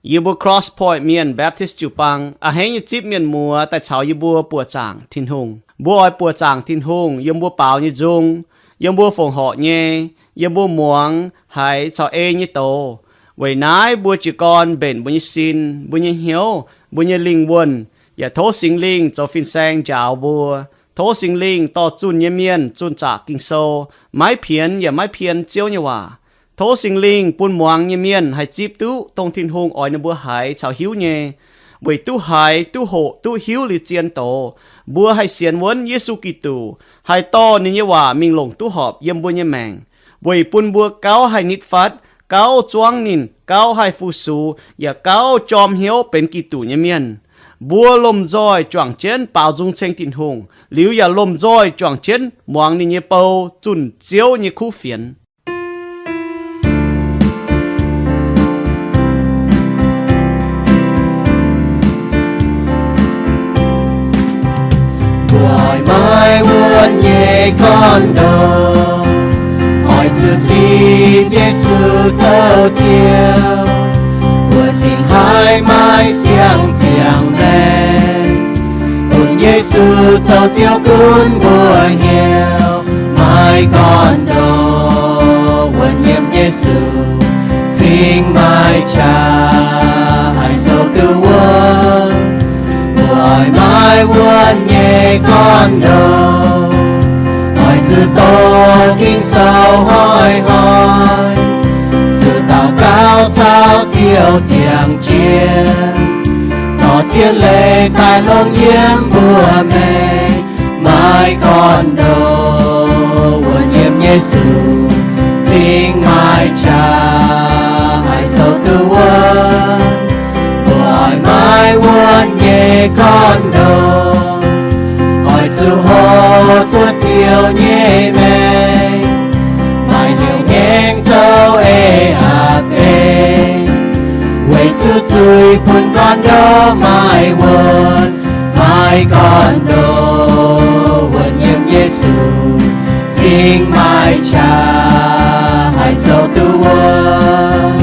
Yie mbuo Cross Point Mienh Baptist jiu-baang a'hneiv nyei zipv mienh muoz daaih caux yie mbuo buoqc zaangc Tin-Hungh. Mbuo oix buoqc zaangc Tin-Hungh yiem mbuo baaux nyei nzung, yiem mbuo fongc horc nyei, yiem mbuo muangx haiz caux ei nyei doz. Weic naaiv mbuo jiez gorn mbenc mbuo nyei sin, mbuo nyei hnyouv, mbuo nyei lingh wuonh, yaac tov Singx Lingh zoux fin-saeng njaaux mbuo. Tov Singx Lingh dorh zunh nyei mienh zunh zaqc Ging-Sou, maiv pienx yaac maiv pien Ziouv nyei waac. Tov Singx Lingh bun muangx nyei mienh haih zipv duqv dongh Tin-Hungh oix ninh mbuo haiz caux hiuv nyei, weic duqv haiz, duqv hoqc, duqv hiuv liuz zien doz, mbuo haih sienx wuonv Yesu Giduc, haih dorh ninh nyei waac mingh longc duqv horpc yiem mbuo nyei maengc, weic bun mbuo gauh haih nitv fatv, gauh zuangv ninh, gauh haih fu-sux, yaac gauh jorm hnyouv benx Giduc nyei mienh. Mbuo lomh nzoih juangc jienv baaux nzung ceng Tin-Hungh, liuz yaac lomh nzoih juangc jienv muangx ninh nyei bou zunh Ziouv nyei kuv fienx. Mbuo oix maiv wuonv nyei gorn-ndoqv, oix zuqc zipv Yesu zoux Ziouv. Mbuo cingx haih maaih siang-ziangh maengc, bun Yesu zoux Ziouv gunv mbuo hnyouv. Maiv gorn-ndoqv wuonv yiem Yesu, cingx maaih qaqv haih sou duqv wuonv. Mbuo oix maiv wuonv nyei gorn-ndoqv, oix zuqc doqc Ging-Sou hnoi-hnoi, zuqc daux gaux caux Ziouv ziangh jienv, dorh zien leiz daaih longc yiem mbuo maengc. Maiv gorn-ndoqv wuonv yiem Yesu, cingx maaih qaqv haih sou duqv wuonv. Mbuo oix maiv wuonv nyei gorn-ndoqv, oix zuqc hoqc cuotv Ziouv nyei maengc, maaih hnyouv ngaengc zoux ei aqc beng, weic zuqc zuiz bun gorn-ndoqv maaih wuonv. Maiv gorn-ndoqv wuonv yiem Yesu, cingx maaih qaqv haih sou duqv wuonv.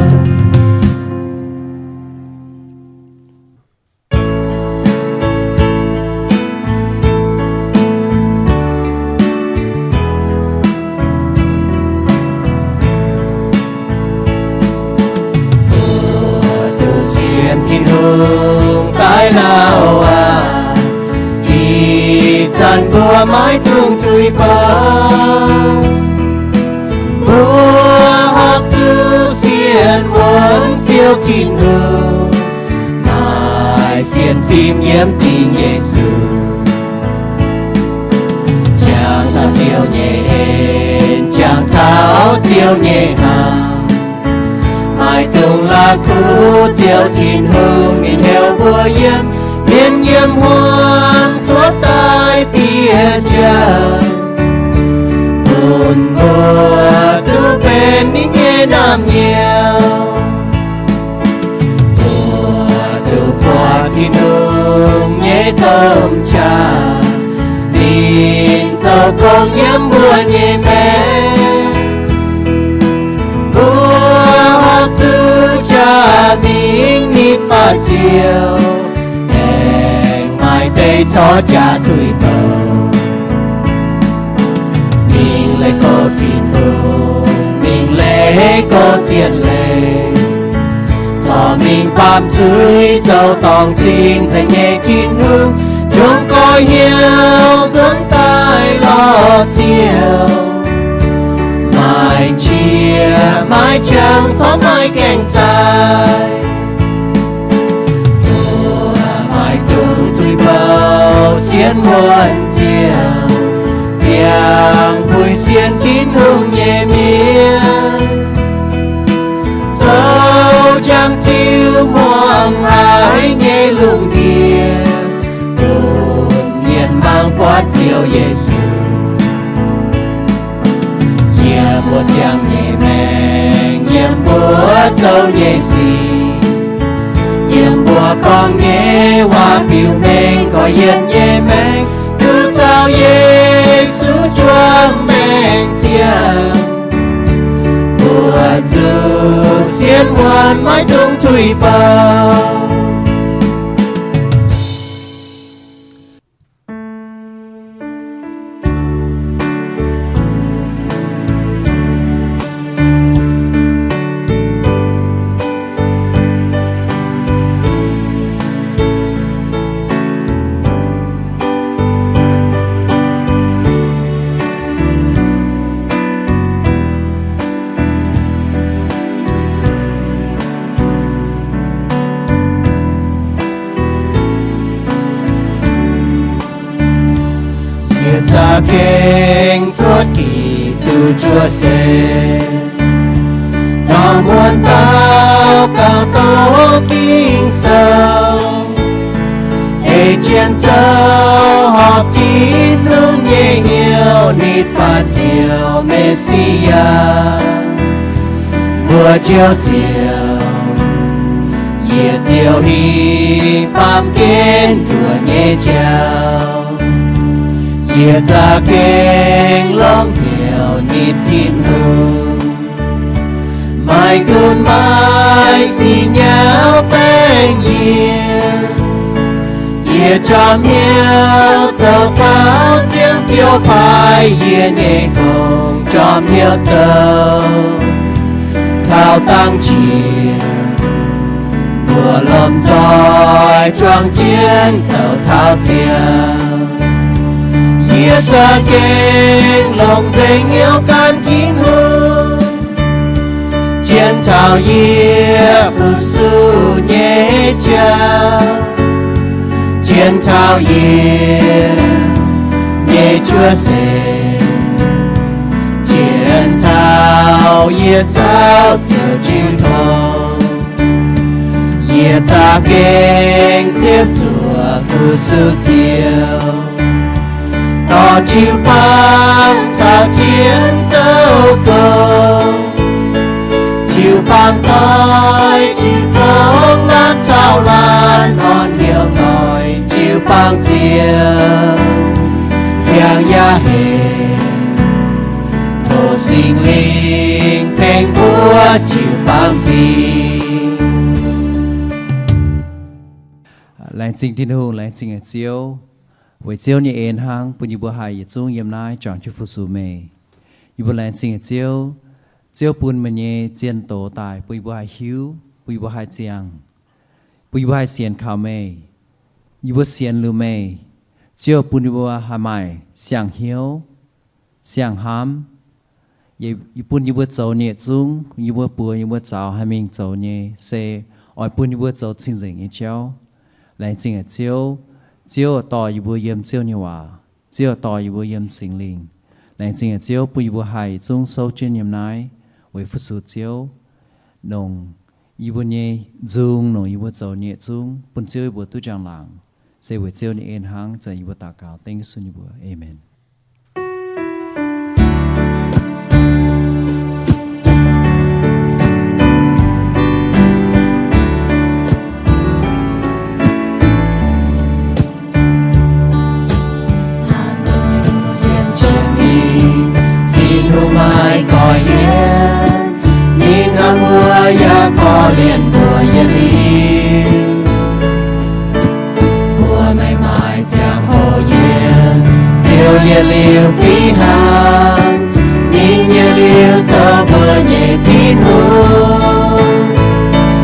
Mbuo duqv sienx Tin-Hungh daaih lauh aqv, ih zanc mbuo maiv dungx tuix bouh. Mbuo horpc zuqc sienx wuonv Ziouv Tin-Hungh, maaih sienx fim yiem dingc Yesu. Jangx taux Ziouv nyei en, jangx taux Ziouv nyei hnaangx, maiv dungx la'kuqv Ziouv Tin-Hungh ninh heuc mbuo yiem, mienh yiem hmuangx cuotv daaih bieqc jauv, bun mbuo duqv benx ninh nyei naamh nyouz. Mbuo duqv buatc Tin-Hungh nyei domh qaqv, ninh zoux gong yiem mbuo nyei maengc. Mbuo horpc zuqc jaax mingh nitv fatv Ziouv, aengx maaih deix corc jaax tuix bouh. Mingh leih goux Tin-Hungh, mingh leih goux zien leiz, corc mingh baamh zuiz zoux dorngc cing-nzengc nyei Tin-Hungh, jomc goix hnyouv nzuonx daaih lorz Ziouv. Maaih qiex maaih qangx corc maaih gaengh zaih. Mbuo maiv dungx tuix bouh sienx wuonv Ziouv, ziangh buix sienx Tin-Hungh nyei mienh, zoux jangx ziux muangx haiz nyei lungh ndiev, bun mienh mangc buatc Ziouv Yesu. Yiem mbuo ziangh nyei maengc, yiem mbuo zoux nyei sic, yiem mbuo gorngv nyei waac biux mengh gorx-youz nyei maengc, duqv caux Yesu juangc maengc ziangh. Mbuo zuqc sienx wuonv, maiv dungx tuix bouh. Yietc za'gengh cuotv Giduc juov seix, dorh muonc daux gaux doqc Ging-Sou, ei jienv zoux horpc Tin-Hungh nyei hnyouv, nitv faanh Ziouv Messiaa, mbuo Ziouv Ziouv, yie ziouc hingh baamh gen nduoqc nyei jauv. Yie za'gengh longx hnyouv nitv Tin-Hungh, maiv gunv maaih sic nyauv baengh yie. Yie jomc hnyouv zoux taux ziangh Ziouv paaiv yie nyei gong, jomc hnyouv zoux taux dangh jiex, mbuo lomh nzoih juangc jienv zoux taux ziangh. Yie za'gengh longc nzengc hnyouv gan Tin-Hungh, zien taux yie fu-sux nyei jauv, zien taux yie nyei juov seix, zien taux yie zaux Ziouv jiu tong. Yie za'gengh ziepc zuoqc fu-sux Ziouv, dorh jiu-baang caux jienv zoux gong, jiu-baang doix, jiu-tong laanh caux laanh orn hnyouv noic jiu-baang Ziouv, hiaangx yaac hec. Tov Singx Lingh tengx mbuo jiu-baang fingx. Laengz zingh Tin-Hungh, laengz zingh Ziouv, weic Ziouv nyei en hnangv bun yie mbuo haih yietc zungv yiem naaiv juangc jienv fu-sux meih. Yie mbuo laengz zingh Ziouv, Ziouv bun meih nyei zien doz daaih bun yie mbuo haih hiuv, bun yie mbuo haih ziangh, bun yie mbuo haih sienx kaux meih. Yie mbuo sienx liuz meih, Ziouv bun yie mbuo haih maaih siang-hnyouv, siang-hnamv, yie bun yie mbuo zoux nyei zungv, yie mbuo buoz yie mbuo zaux haih mingh zoux nyei, se oix bun yie mbuo zoux cing-nzengc nyei jauv. Laengz zingh Ziouv, Ziouv dorh yie mbuo yiem Ziouv nyei waac, Ziouv dorh yie mbuo yiem Singx Lingh. Laengz zingh Ziouv bun yie mbuo haih zungv souv jienv yiem naaiv weic fu-sux Ziouv, nongc yie mbuo nyei nzung, nongc yie mbuo zoux nyei zungv bun Ziouv yie mbuo duqv njang-laangc. Se weic Ziouv nyei en hnangv, zanc yie mbuo daux gaux dengv Yesu nyei mbuox. Aamen. Tin-Hungh maiv goix yie, ninh hnamv mbuo yaac korv-lienh mbuo yietc liuz. Mbuo maiv maaih ziangh hoc yiem Ziouv yietc liuz fih hnangv, ninh yietc liuz zoux mbuo nyei Tin-Hungh.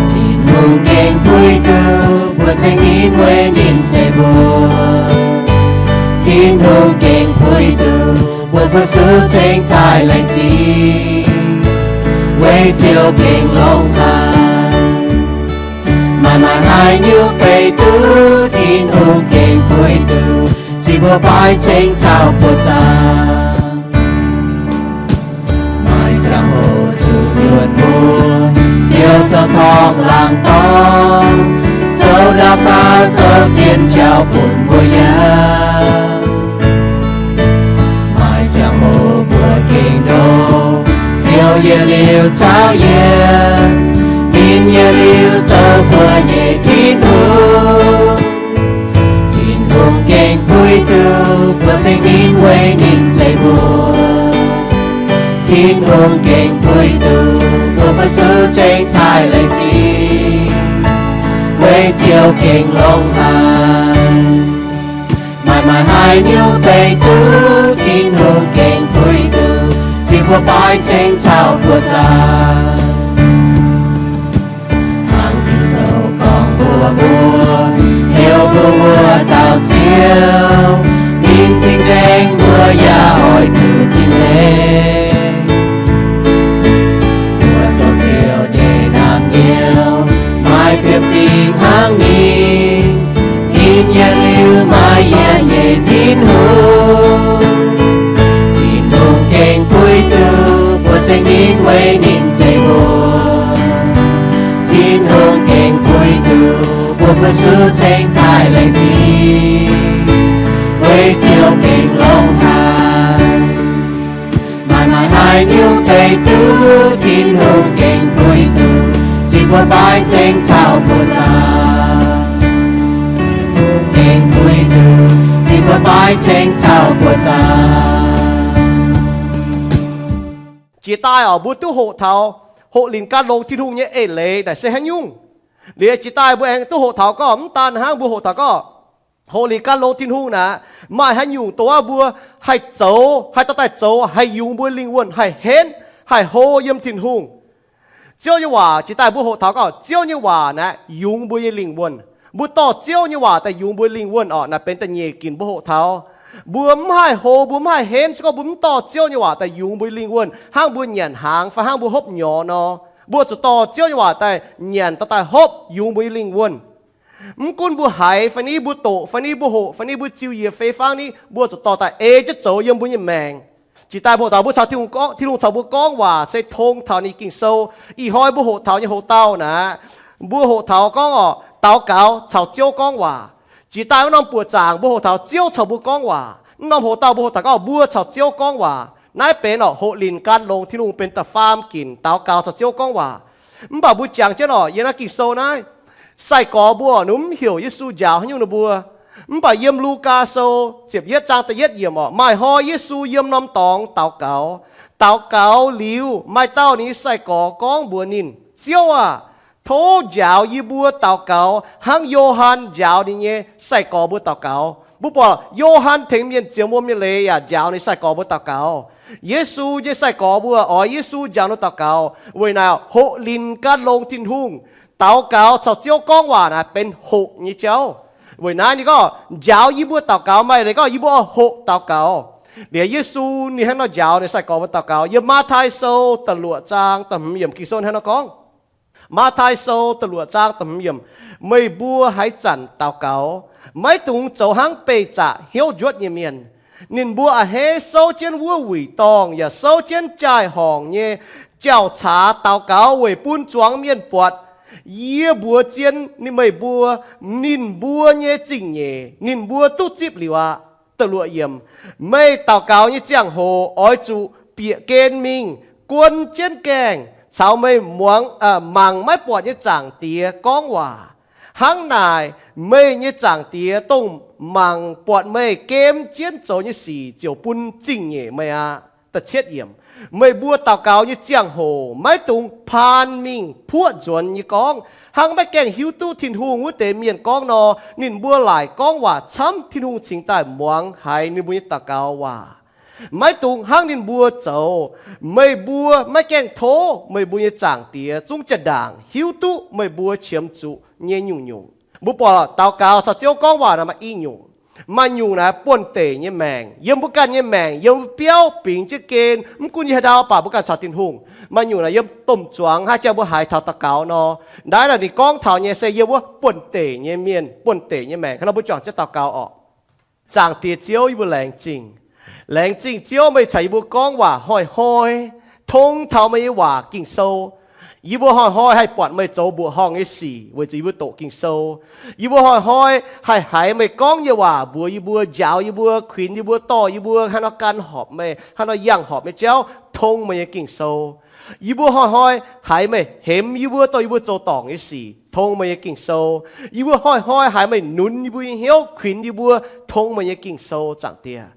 Tin-Hungh gengh puix duqv mbuo ceng ninh weic ninh zeiv mbuo. Tin-Hungh gengh puix duqv mbuo fu-sux ceng taaih laengz zingh, weic Ziouv gengh longx haic. Maaih maaih haaix nyungc beiv duqv Tin-Hungh gengh puix duqv, zinh mbuo baaix ceng caux buoz-zaangc. Maaih ziangh hoc zuqc nyuonh mbuo, Ziouv zorqv torngv laangz dorngx, zoux ndau kaux zoux zien jauv bun mbuo yaac. Maaih ziangh hoc mbuo gengh ndoh, Ziouv yietc liuz caux yie, ninh yietc liuz zoux mbuo nyei Tin-Hungh. Tin-Hungh gengh puix duqv mbuo ceng ninh weic ninh zeiv mbuo. Tin-Hungh gengh puix duqv mbuo fu-sux ceng taaih laengz zingh, weic Ziouv gengh longx haic. Maaih maaih haaix nyungc beiv duqv Tin-Hungh gengh puix duqv, zinh mbuo baaix ceng caux buoz-zaangc. Hnangv Ging-Sou gorngv mbuox mbuo, heuc mbuo wuov dauh Ziouv, ninh cing-nzengc mbuo yaac oix zuqc cing-nzengc. Mbuo zoux Ziouv nyei naamh nyouz, maaih fiem-fingx hnangv ninh. Ninh yietc liuz maaih yietc nyei Tin-Hungh. Laengz zingh weic ninh zeiv mbuo. Tin-Hungh gengh puix nduqc mbuo fu-sux ceng taaih laengz zingh, weic Ziouv gengh longx haic. Maaih maaih haaix nyungc deix duqv Tin-Hungh gengh puix nduqc, zinh mbuo baaiv ceng caux buoqc zaangc. Tin-Hungh gengh puix nduqc, zinh mbuo baaiv ceng caux buoqc zaangc. Jiex daaih oc, mbuo duqv hoqc taux hoqc linc gan longx Tin-Hungh nyei eix leiz naaic se haaix nyungc. Liuz jiex daaih mbuo aengx duqv hoqc taux gorngv mv daan hnangv, mbuo hoqc taux gorngv hoqc linc gan longx Tin-Hungh naaic maaih haaix nyungc dongh wuov mbuo haih zoux, haih dorh daaih zoux, haih yungz mbuo lingh wuonh, haih henv, haih hlo yiem Tin-Hungh. Ziouv nyei waac jiex daaih mbuo hoqc taux gorngv Ziouv nyei waac naaic yungz mbuo nyei lingh wuonh. Mbuo dorh Ziouv nyei waac daaih yungz mbuo lingh wuonh orqc, naaic benx da'nyeic ginc mbuo hoqc taux. Mbuo mv haih hlo, mbuo mv haih henv se gorngv mbuo mv dorh Ziouv nyei waac daaih yungz mbuo lingh wuonh hnangv mbuo nyanc hnaangx fai hnangv mbuo hopv nyorx nor. Mbuo zuqc dorh Ziouv nyei waac daaih nyanc, dorh daaih hopv yungz mbuo nyei lingh wuonh. Mv gunv mbuo haiz fai ni, mbuo doqc fai ni, mbuo hoqc fai ni, mbuo ziux yiec fei fangv ni, mbuo zuqc dorh daaih ei jienv zoux yiem mbuo nyei maengc. Jiex daaih mbuo hoqc taux mbuo caux Tin-Hungh gorngv, Tin-Hungh caux mbuo gorngv waac se tong taux ninh Ging-Sou. Ih hnoi mbuo hoqc taux nyei hoc dauh naaic, mbuo hoqc taux gorngv orqc, daux gaux caux Ziouv gorngv waac. Jiex daaih wuov norm buoqc zaangc mbuo hoqc taux Ziouv caux mbuo gorngv waac. Wuov norm hoc dauh mbuo hoqc taux gorngv mbuo caux Ziouv gorngv waac. Naaiv benx orqc hoqc linc gan longx Tin-Hungh benx da'faam ginc, daux gaux caux Ziouv gorngv waac. Mv baac mbuo jangx jienv orqc, yiem naaiv Ging-Sou naaiv, sai-gorx mbuo orqc, ninh mv heuc Yesu njaaux haaix nyungc ninh mbuo. Mv baac yiem Lugaa Sou ziepc yietv zaang da'yietv yiemc orqc, maaih hnoi Yesu yiem norm dorngx daux gaux. Daux gaux liuz, maaih dauh ninh nyei sai-gorx gorngv mbuox ninh, Ziouv aah! Tov njaaux yie mbuo daux gaux hnangv Yo^han njaaux ninh nyei sai-gorx mbuo daux gaux. Mbuo buatc Yo^han tengx mienh ziouc wuom nyei leiz yaac njaaux ninh sai-gorx mbuo daux gaux. Yesu nyei sai-gorx mbuo oix Yesu njaaux ninh daux gaux. Weic naaic hoqc linc gan longx Tin-Hungh, daux gaux caux Ziouv gorngv waac naaic benx hoqc nyei jauv. Weic naaiv ninh gorngv, Njaaux yie mbuo daux gaux maah! Liuz gorngv, Yie mbuo oix hoqc daux gaux. Liuz Yesu ninh hnangv nor njaaux ninh sai-gorx mbuo daux gaux. Yiem Matv^taai Sou da'luoqc zaang da'hmz yiemc Ging-Sou hnangv nor gorngv, Matv^taai Sou da'luoqc zaang da'hmz yiemc, Meih mbuo haaix zanc daux gaux, maiv dungx zoux hnangv beih zaqc hnyouv njuotv nyei mienh. Ninh mbuo a'hneiv souv jienv wuov wuic dorngh yaac souv jienv jaai-horngc nyei jauv-caax daux gaux weic bun zuangx mienh buatc. Yie mbuox zien meih mbuo, ninh mbuo nyei zingh nyeic ninh mbuo duqv zipv liuz aqv. Da'luoqc yiemc, Meih daux gaux nyei ziangh hoc oix zuqc bieqc gen mingh, guon jienv gaengh caux meih muangx, mangc maiv buatc nyei Zaangc Diex gorngv waac. Hnangv naaic, meih nyei Zaangc Diex, dongh mangc buatc meih gem jienv zoux nyei sic, ziouc bun zingh nyeic meih aqv. Da'cietv yiemc, Meih mbuo daux gaux nyei ziangh hoc maiv dungx paan mingh puoqv nzuonx nyei gorngv, hnangv maiv gaengh hiuv duqv Tin-Hungh wuov deix mienh gorngv nor. Ninh mbuo laaic gorngv waac camv Tin-Hungh cingx daaih muangx haiz ninh mbuo nyei daux gaux waac. Maiv dungx hnangv ninh mbuo zoux. Meih mbuo maiv gaengh tov meih mbuo nyei Zaangc Diex zungv jaa-ndaangc hiuv duqv meih mbuo qiemx zuqc nyei nyungc-nyungc. Mbuo buatc daux gaux caux Ziouv gorngv waac naaic maaih i nyungc. Maaih nyungc naaic buonv-deic nyei maengc, yiem mbuo ganh nyei maengc, yiem biauv bingx jienv gen, mv gunv yiem haaix ndau baac mbuo ganh caux Tin-Hungh. Maaih nyungc naaic yiem domh zuangx, haaix jangx mbuo haiz taux daux gaux nor. Naaiv naaic ninh gorngv taux nyei se yiem wuov buonv-deic nyei mienh, buonv-deic nyei maengc. Hnangv nor mbuo juangc jienv daux gaux orqc. Zaangc Diex Ziouv, yie mbuo laengz zingh. Laengz zingh Ziouv, meih caux yie mbuo gorngv waac hnoi-hnoi, tong taux meih nyei waac Ging-Sou. Yie mbuo hnoi-hnoi haih buatc meih zoux mbuoqc horngh nyei sic weic zuqc yie mbuo doqc Ging-Sou. Yie mbuo hnoi-hnoi haih haiz meih gorngv nyei waac mbuox yie mbuo, njaaux yie mbuo, kuinx yie mbuo, dorh yie mbuo haaix nor gan horpc meih, haaix nor yangh horpc meih jauv, tong meih nyei Ging-Sou. Yie mbuo hnoi-hnoi haiz meih hemx yie mbuo, dorh yie mbuo zoux dorngc nyei sic, tong meih nyei Ging-Sou. Yie mbuo hnoi-hnoi haiz meih nunz yie mbuo nyei hnyouv, kuinx yie mbuo, tong meih nyei Ging-Sou, Zaangc Diex.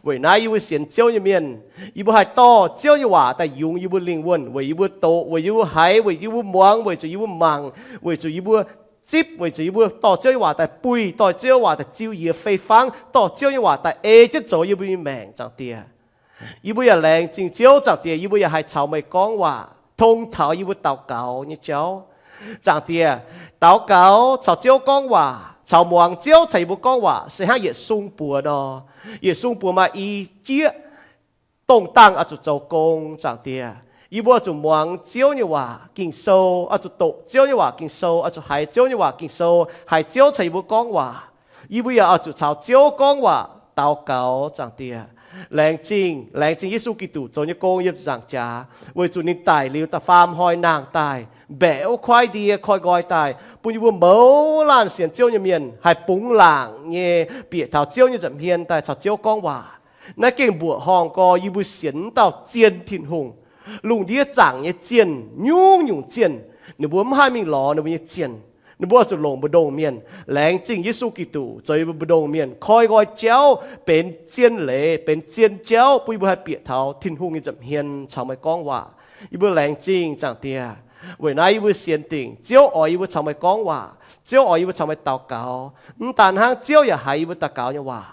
Weic naaiv yie mbuo sienx Ziouv nyei mienh, yie mbuo haih dorh Ziouv nyei waac daaih yungz yie mbuo lingh wuonh, weic yie mbuo doqc, weic yie mbuo haiz, weic yie mbuo muangx, weic zuqc yie mbuo mangc, weic zuqc yie mbuo zipv, weic zuqc yie mbuo dorh Ziouv nyei waac daaih buih, dorh Ziouv nyei waac daaih ziux yiec fei fangv, dorh Ziouv nyei waac daaih ei jienv zoux yie mbuo nyei maengc, Zaangc Diex. Yie mbuo yaac laengz zingh Ziouv, Zaangc Diex, yie mbuo yaac haih caux meih gorngv waac, tong taux yie mbuo daux gaux nyei jauv. Zaangc Diex, daux gaux caux Ziouv gorngv waac, caux muangx Ziouv caux yie mbuo gorngv waac se hnangv yietc sung buoz nor. Yietc sung buoz maaih i jieqv dongh dangh oix zuqc zoux gong, Zaangc Diex. Yie mbuo oix zuqc muangx Ziouv nyei waac Ging-Sou, oix zuqc doqc Ziouv nyei waac Ging-Sou, oix zuqc haiz Ziouv nyei waac Ging-Sou, haiz Ziouv caux yie mbuo gorngv waac. Yie mbuo yaac oix zuqc caux Ziouv gorngv waac daux gaux, Zaangc Diex. Laengz zingh, laengz zingh Yesu Giduc zoux nyei gong yiem zaangc jaax, weic zuqc ninh daic liuz da'faam hnoi nangh daaih, mbaeqc wuov kuaaiv ndie koi nqoi daaih, bun yie mbuo mouz laanh sienx Ziouv nyei mienh haih bungx laangc nyei bieqc taux Ziouv nyei nza'hmien daaih caux Ziouv gorngv waac. Naaiv gengh mbuoqc horngh gorx yie mbuo sienx wuov dauh zien Tin-Hungh. Lungh ndiev zaangc nyei zienh, nyungc-nyungc zienh, ninh mbuo mv haih mingh lorz ninh mbuo nyei zienh. Ninh mbuo zuqc longc mbu'ndongx mienh. Laengz zingh Yesu Giduc zoux yie mbuo mbu'ndongx mienh, koi nqoi jauv, benx zien leiz, benx zien jauv, bun yie mbuo haih bieqc taux Tin-Hungh nyei nza'hmien caux meih gorngv waac. Yie mbuo laengz zingh Zaangc Diex. Weic naaiv yie mbuo sienx dingc Ziouv oix yie mbuo caux meih gorngv waac, Ziouv oix yie mbuo caux meih daux gaux. Mv daan hnangv, Ziouv yaac haiz yie mbuo daux gaux nyei waac.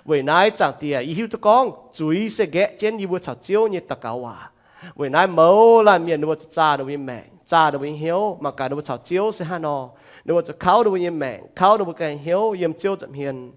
Weic naaiv Zaangc Diex, yie hiuv duqv gorngv zuiz se nqaeqv jienv yie mbuo caux Ziouv nyei daux gaux waac. Weic naaiv mouz laanh mienh ninh mbuo zuqc zaah ninh mbuo nyei maengc, zaah ninh mbuo nyei hnyouv, mangc gaax ninh mbuo caux Ziouv se haaix nor, ninh mbuo zuqc kauv ninh mbuo nyei maengc, kauv ninh mbuo ganh hnyouv yiem Ziouv nza'hmien.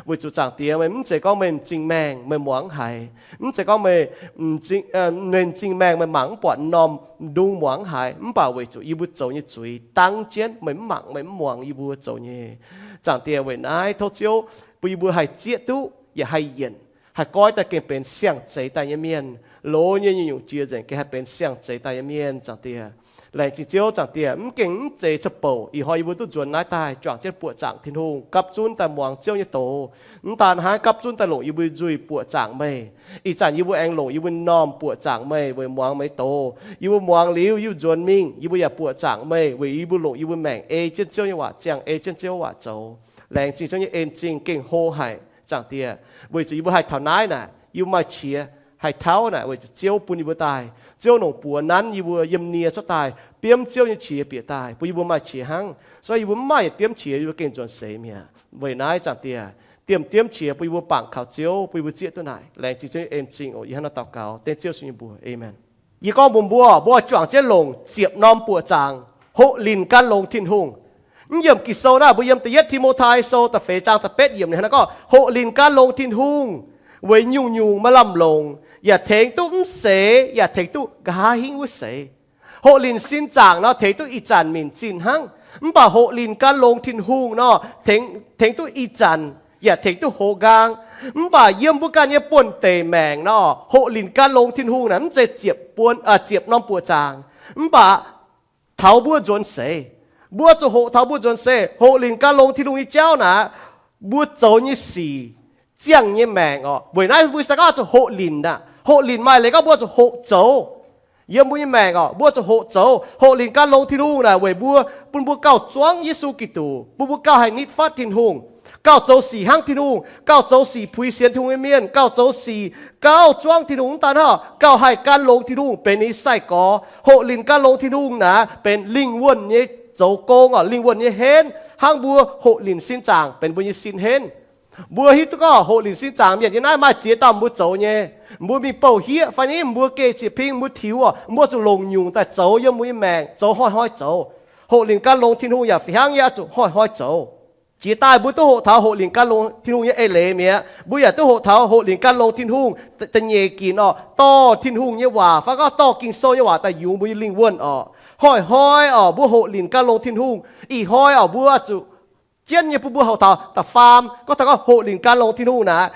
Weic zuqc Zaangc Diex, meih mv zeiz gorngv meih m'zing maengh meih muangx haiz, mv zeiz gorngv meih m'zing, meih m'zing maengh meih mangc mv buatc norm ndung muangx haiz, mv baac weic zuqc yie mbuo zoux nyei zuiz dangv jienv meih mv mangc meih mv muangx yie mbuo zoux nyei. Zaangc Diex, weic naaiv tov Ziouv bun yie mbuo haih zieqv duqv yaac haih yienc, haih goiv daaih gengh benx siang-zeix daaih nyei mienh. Loz nyei nyungc-nyungc jiex nzengc gengh haih benx siang-zeix daaih nyei mienh, Zaangc Diex. Laengz zingh Ziouv, Zaangc Diex, mv gengh mv zeiz ca'bouc ih hnoi yie mbuo duqv nzuonx naaiv daaih juangc jienv buoqc zaangc Tin-Hungh, gapv zunv daaih muangx Ziouv nyei doz. Mv daan hnangv, gapv zunv daaih longc yie mbuo nzuih buoqc zaangc meih. Ih zanc yie mbuo aengx longc yie mbuo m'normh buoqc zaangc meih weic muangx meih doz. Yie mbuo muangx liuz, yie mbuo nzuonx mingh, yie mbuo yaac buoqc zaangc meih weic yie mbuo longc yie mbuo maengc ei jienv Ziouv nyei waac ziangh, ei jienv Ziouv waac zoux. Laengz zingh Ziouv nyei en-zingh gengh hlo haic, Zaangc Diex, weic zuqc yie mbuo haih taux naaiv naaic, yie mbuo maaih qiex haih tauv naaic, weic zuqc Ziouv bun yie mbuo daaih. Ziouv longc buoz nanv yie mbuo yiem nie cuotv daaih, biomv Ziouv nyei qiex bieqc daaih, bun yie mbuo maaih qiex hnangv. Se gorngv yie mbuo mv maaih yietc diemv qiex, yie mbuo gengh nzuonx seix mi'aqv. Weic naaiv, Zaangc Diex, diemv-diemv qiex bun yie mbuo bangc kaux Ziouv, bun yie mbuo zieqv duqv naaic. Laengz zingh Ziouv nyei en-zingh oc. Yie hnangv naaiv daux gaux dengv Ziouv Yesu nyei mbuox, aamen. Yie gorngv mbuox mbuo, mbuo juangc jienv longc ziepc norm buoqc zaangc, hoqc linc gan longx Tin-Hungh. Mv yiemc Ging-Sou naaiv, mbuo yiem da'yietv Ti^mo^tai Sou da'feix zaang da'betv yiemc ninh hnangv naaiv gorngv, hoqc linc gan longx Tin-Hungh, weic nyungc-nyungc maaih lamh longc, yaac tengx duqv mv seix, yaac tengx duqv nqa'haav hingv wuov seix. Hoqc linc sin zaangc nor, tengx duqv ih zanc minc zinh hnangv. Mv baac hoqc linc gan longx Tin-Hungh nor, tengx, tengx duqv ih zanc, yaac tengx duqv hoz nqaang. Mv baac yiem mbuo ganh nyei buonv-deic maengc nor, hoqc linc gan longx Tin-Hungh naaic mv zeiz ziepc buon, ziepc norm buoqc zaangc. Mv baac taux mbuo nzuonx seix, mbuo zuqc hoqc taux mbuo nzuonx seix. Hoqc linc gan longx Tin-Hungh nyei jauv naaic, mbuo zoux nyei sic, ziangh nyei maengc oc. Weic naaiv mbuo se gorngv zuqc hoqc linc aqv. Hoqc linc maaih leiz gorngv mbuo zuqc hoqc zoux. Yiem mbuo nyei maengc oc, mbuo zuqc hoqc zoux. Hoqc linc gan longx Tin-Hungh naaic weic mbuo, bun mbuo gauh zuangv Yesu Giduc, bun mbuo gauh haih nitv fatv Tin-Hungh, gauh zoux sic hnangv Tin-Hungh, gauh zoux sic puix sienx Tin-Hungh nyei mienh, gauh zoux sic, gauh zuangv Tin-Hungh. Mv daan hnangv, gauh haih gan longx Tin-Hungh benx ninh nyei sai-gorx. Hoqc linc gan longx Tin-Hungh naaic benx lingh wuonh nyei zoux gong oc, lingh wuonh nyei henv, hnangv mbuo hoqc linc sin zaangc benx mbuo nyei sin henv. Mbuo hiuv duqv gorngv hoqc linc sin zaangc mienh nyei naaiv maaih ziex dauh mbuo zoux nyei. Mbuo mingh bouh hieqv fai ni mbuo geh ziex ping mbuo tiux oc, mbuo zuqc longc nyungc daaih zoux yiem mbuo nyei maengc, zoux hnoi-hnoi zoux. Hoqc linc gan longx Tin-Hungh yaac fih hnangv nyei, oix zuqc hnoi-hnoi zoux. Jiex daaih mbuo duqv hoqc taux hoqc linc gan longx Tin-Hungh nyei eix leiz mi'aqv. Mbuo yaac duqv hoqc taux hoqc linc gan longx Tin-Hungh da'nyeic ginc oc, dorh Tin-Hungh nyei waac fai gorngv dorh Ging-Sou nyei waac daaih yungz mbuo nyei lingh wuonh oc. Hnoi-hnoi oc, mbuo hoqc linc gan longx Tin-Hungh. Ih hnoi oc, mbuo zuqc jienv nyei bun mbuo hoqc taux da'faam, gorngv taux gorngv hoqc linc gan longx Tin-Hungh naaic,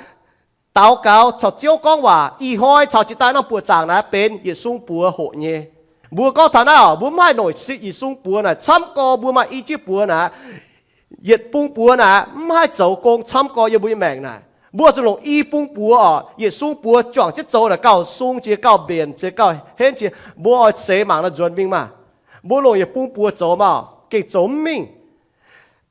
daux gaux caux Ziouv gorngv waac. Ih hnoi caux jiex daaih norm buoqc zaangc naaic benx yietc sung buoz hoqc nyei. Mbuo gorngv taux naaiv oc, mbuo mv haih noic se yietc sung buoz naaic camv gorx mbuo maaih i jieqv buoz naaic, yietc bung buoz naaic mv haih zoux gong camv gorx yiem mbuo nyei maengc naaic. Mbuo zuqc longc i bung buoz oc, yietc sung buoz juangc jienv zoux naaic gauh sung jiex, gauh mbienc jiex, gauh henv jiex. Mbuo oix seix mangc nor nzuonx mingh maah. Mbuo longc yietc bung buoz zoux maah, gengh zoux mv mingh.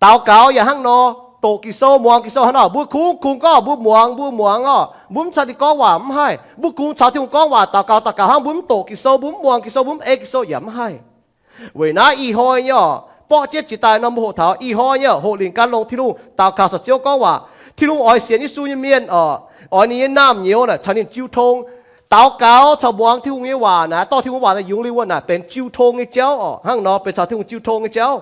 Daux gaux yaac hnangv nor, doqc Ging-Sou, muangx Ging-Sou hnangv nor. Mbuo kungx, kungx gorngv mbuo muangx, mbuo muangx oc, mbuo mv caux ninh gorngv waac mv haih. Mbuo kungx caux Tin-Hungh gorngv waac, daux gaux, daux gaux hnangv, mbuo mv doqc Ging-Sou, mbuo mv muangx Ging-Sou, mbuo mv ei Ging-Sou yaac mv haih. Weic naaiv ih hnoi nyei oc, borqv jienv jiex daaih norm mbuo hoqc taux ih hnoi nyei oc, hoqc linc gan longx Tin-Hungh, daux gaux caux Ziouv gorngv waac. Tin-Hungh oix sienx Yesu nyei mienh oc, oix ninh nyei naamh nyouz naaic caux ninh jiu tong. Daux gaux caux muangx Tin-Hungh nyei waac naaic, dorh Tin-Hungh waac daaih yungz lingh wuonh naaic benx jiu tong nyei jauv oc. Hnangv nor benx caux Tin-Hungh jiu tong nyei jauv.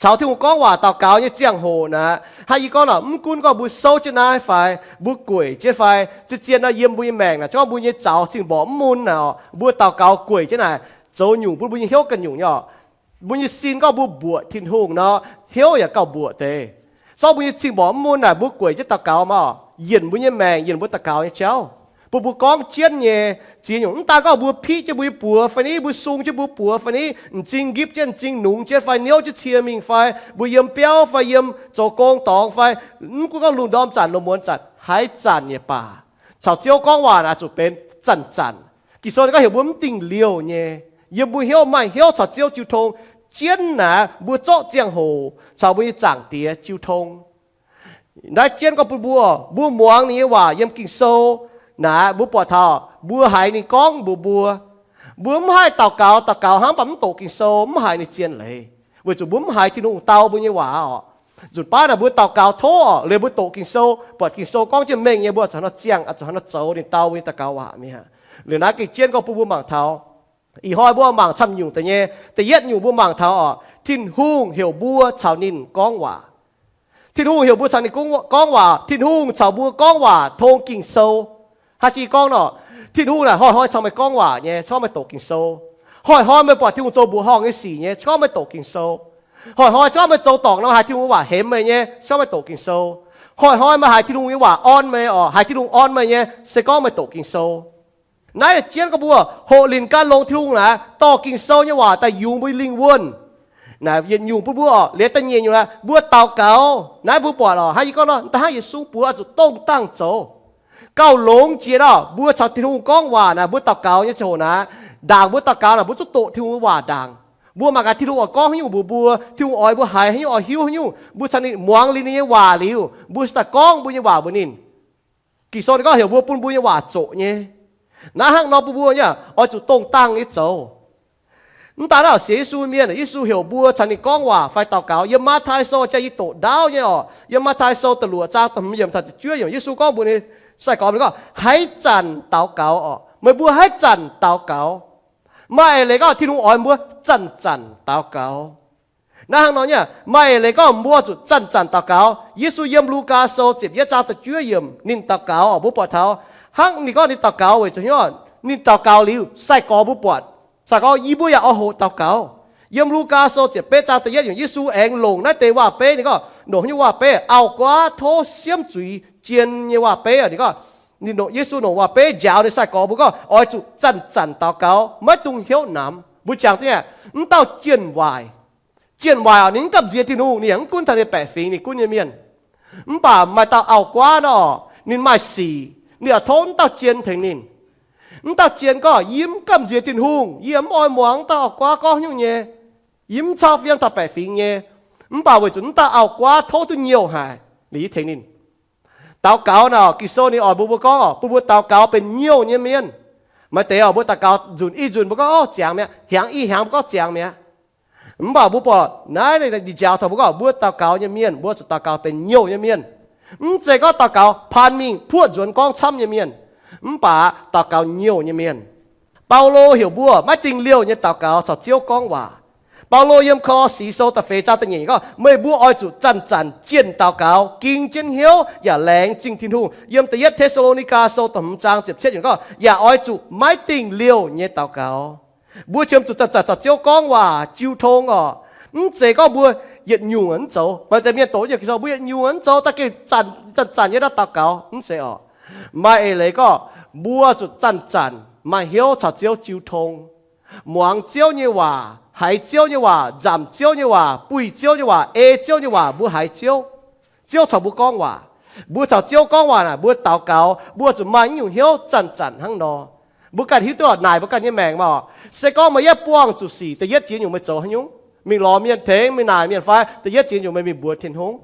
Caux Tin-Hungh gorngv waac daux gaux nyei ziangh hoc naaic, hnangv yie gorngv naaic, mv gunv gorngv mbuo souv jienv naaiv fai mbuo gueic jienv fai, zien-zien nor yiem mbuo nyei maengc naaic, gorngv mbuo nyei zaux cing-mborqc mv mun naaic oc, mbuo daux gaux gueic jienv naaic, zoux nyungc bun mbuo nyei hnyouv ganh nyungc nyei oc. Mbuo nyei sin gorngv mbuo mbuoqc Tin-Hungh nor, hnyouv yaac gauh mbuoqc deix. Zorqv mbuo nyei cing-mborqc mv mun naaic, mbuo gueic jienv daux gaux maah, yienc mbuo nyei maengc, yienc mbuo daux gaux nyei jauv. bun mbuo gorngv jienv nyei ziex nyungc. Mv daan gorngv mbuo piqv jienv mbuo nyei buoz fai ni, mbuo sung jienv mbuo buoz fai ni, m'zing nqipv jienv m'zing nungx jienv fai niouv jienv cie mingh fai mbuo yiem biauv fai yiem zoux gong dorngx fai mv gunv gorngv lungh ndorm zanc lungh muonz zanc, haaix zanc yaac baac, caux Ziouv gorngv waac naaic zuqc benx zanc-zanc. Ging-Sou ninh gorngv heuc mbuo mv dingh liouh nyei, yiem mbuo hnyouv maaih hnyouv caux Ziouv jiu tong. Jienv naaic mbuo zorqv ziangh hoc caux mbuo nyei Zaangc Diex jiu tong. Naaiv jienv gorngv bun mbuo, mbuo muangx ninh nyei waac yiem Ging-Sou naaic, mbuo buatc taux mbuo haiz ninh gorngv mbuox mbuo. Mbuo mv haih daux gaux, daux gaux hnangv mv baac mv doqc Ging-Sou, mv haiz ninh zien leiz, weic zuqc mbuo mv haiz Tin-Hungh dau mbuo nyei waac oc. Nzunc baav naaic mbuo daux gaux tov oc, liuz mbuo doqc Ging-Sou, buatc Ging-Sou gorngv jienv mengh nyei, mbuo zuqc hnangv nor ziangh, zuqc hnangv nor zoux ninh dau mbuo nyei daux gaux waac mi'aqv. Liuz naaiv gengh jienv gorngv bun mbuo mangc taux, ih hnoi mbuo mangc camv nyungc deix nyei. Da'yietv nyungc mbuo mangc taux oc, Tin-Hungh heuc mbuo caux ninh gorngv waac. Tin-Hungh heuc mbuo caux ninh gorngv waac. Tin-Hungh caux mbuo gorngv waac tong Ging-Sou. Haaix jih gorngv nor, Tin-Hungh naaic hnoi-hnoi caux meih gorngv waac nyei, se gorngv meih doqc Ging-Sou. Hnoi-hnoi meih buatc Tin-Hungh zoux mbuoqc horngh nyei sic nyei, se gorngv meih doqc Ging-Sou. Hnoi-hnoi se gorngv meih zoux dorngc nor haiz Tin-Hungh waac hemx meih nyei, se gorngv meih doqc Ging-Sou. Hnoi-hnoi meih haiz Tin-Hungh nyei waac orn meih oc, haiz Tin-Hungh orn meih nyei, se gorngv meih doqc Ging-Sou. Naaiv jienv gorngv mbuo hoqc linc gan longx Tin-Hungh naaic, dorh Ging-Sou nyei waac daaih yungz mbuo lingh wuonh. Naaic yietc nyungc bun mbuo oc. Liuz da'nyeic nyungc naaic, mbuo daux gaux. Naaiv mbuo buatc oc, hnangv yie gorngv nor, da'hnangv Yesu buoz oix zuqc dongh dangh zoux. Gauh longx jiex oc, mbuo caux Tin-Hungh gorngv waac naaic, mbuo daux gaux nyei ziangh hoc naaic, ndaangc mbuo daux gaux naaic, mbuo zuqc doqc Tin-Hungh nyei waac ndaangc. Mbuo mangc gaax Tin-Hungh oix gorngv haaix nyungc mbuox mbuo, Tin-Hungh oix mbuo haiz haaix nyungc, oix hiuv haaix nyungc, mbuo caux ninh muangx liuz ninh nyei waac liuz, mbuo se daaih gorngv mbuo nyei waac mbuox ninh. Ging-Sou ninh gorngv heuc mbuo bun mbuo nyei waac zoqc nyei. Naaiv hnangv nor bun mbuo nyei oix zuqc dongh dangh nyei zoux. Mv daan naaiv sienx Yesu mienh, Yesu heuc mbuo caux ninh gorngv waac fai daux gaux. Yiem Matv^tai Sou jaa yie doqc ndaauv nyei oc, yiem Matv^tai Sou da'luoqc zaang da'hmz yiemc taux da'juov yiemc, Yesu gorngv mbuox ninh sai-gorx ninh gorngv, haaix zanc daux gaux oc, meih mbuo haaix zanc daux gaux. Maaih eix leiz gorngv Tin-Hungh oix mbuo zanc-zanc daux gaux. Naaiv hnangv nor nyei, maaih eix leiz gorngv mbuo zuqc zanc-zanc daux gaux. Yesu yiem Lugaa Sou ziepc yietv zaang da'juov yiemc ninh daux gaux oc, mbuo buatc taux hnangv ninh gorngv ninh daux gaux weic zuqc hnyouv, ninh daux gaux liuz sai-gorx mbuo buatc. Sai-gorx yie mbuo yaac oix hoqc daux gaux. Yiem Lugaa Sou ziepc betv zaang da'yietv yiemc, Yesu aengx longc naaiv deix waac-beiv, ninh gorngv, longc haaix nyungc waac-beiv? Auv-guaav tov siemv zuiz jien nyei waac-beiv. Ninh gorngv, ninh longc, Yesu longc waac-beiv njaaux ninh sai-gorx mbuo gorngv oix zuqc zanc-zanc daux gaux, maiv dungx hnyouv namx. Mbuo jangx daaih, mv dauh jien-waaic, jien-waaic oc, ninh mv gamh nziex Tin-Hungh, ninh yaac mv gunv taux ninh baeqc fingx, ninh gunv nyei mienh. Mv baac maaih dauh auv-guaav nor, ninh maaih sic, ninh yaac tov mv dauh jien tengx ninh. Mv dauh jien gorngv, yie mv gamh nziex Tin-Hungh, yie mv oix muangx mv dauh auv-guaav gorngv haaix nyungc nyei. Yie mv cau fiem taux baeqc fingx nyei. Mv baac weic zuqc mv dauh auv-guaav tov duqv nyouh haic, liuz yie tengx ninh daux gaux nor, Ging-Sou ninh oix mbuox mbuo gorngv oc, bun mbuo daux gaux benx nyouh nyei mienh. Maaih deix oc, mbuo daux gaux nzunc i nzunc mbuo gorngv, ov, ziangx mi'aqv. Hnyangx i hnyangx mbuo gorngv ziangx mi'aqv. Mv baac mbuo buatc naaiv ninh njaaux taux mbuo gorngv, mbuo daux gaux nyei mienh, mbuo zuqc daux gaux benx nyouh nyei mienh. Mv zeiz gorngv daux gaux paan mingh puoqv nzuonx gorngv camv nyei mienh, mv baac daux gaux nyouh nyei mienh. Baulo heuc mbuo maiv dingh liouh nyei daux gaux caux Ziouv gorngv waac. Baulo yiem Ko^lo^si Sou da'feix zaang da'nyeic gorngv, meih mbuo oix zuqc zanc-zanc jienh daux gaux, ging jienv hnyouv yaac laengz zingh Tin-Hungh. Yiem da'yietv Te^saa^lo^ni^gaa Sou da'hmz zaang ziepc cietv yiemc gorngv, yaac oix zuqc maiv dingh liouh nyei daux gaux. Mbuo qiemx zuqc zanc-zanc caux Ziouv gorngv waac jiu tong oc. Mv zeiz gorngv mbuo yietc nyungc mv zoux. Maaih deix mienh doqc Ging-Sou, mbuo yietc nyungc mv zoux, da'gengh zanc-zanc nyei daux gaux. Mv zeiz oc. Maaih eix leiz gorngv mbuo zuqc zanc-zanc maaih hnyouv caux Ziouv jiu tong, muangx Ziouv nyei waac, haiz Ziouv nyei waac, nzamc Ziouv nyei waac, buih Ziouv nyei waac, ei Ziouv nyei waac, mbuo haiz Ziouv. Ziouv caux mbuo gorngv waac. Mbuo caux Ziouv gorngv waac naaic, mbuo daux gaux, mbuo zuqc maaih nyungc hnyouv zanc-zanc hnangv nor. Mbuo ganh hiuv duqv naaic mbuo ganh nyei maengc maah. Se gorngv meih yietv buangh zuqc sic, da'yietv ziex nyungc meih zoux haaix nyungc? Mingh lorz mienh tengx, mingh naaic mienh fai? Da'yietv ziex nyungc meih mingh mbuox Tin-Hungh.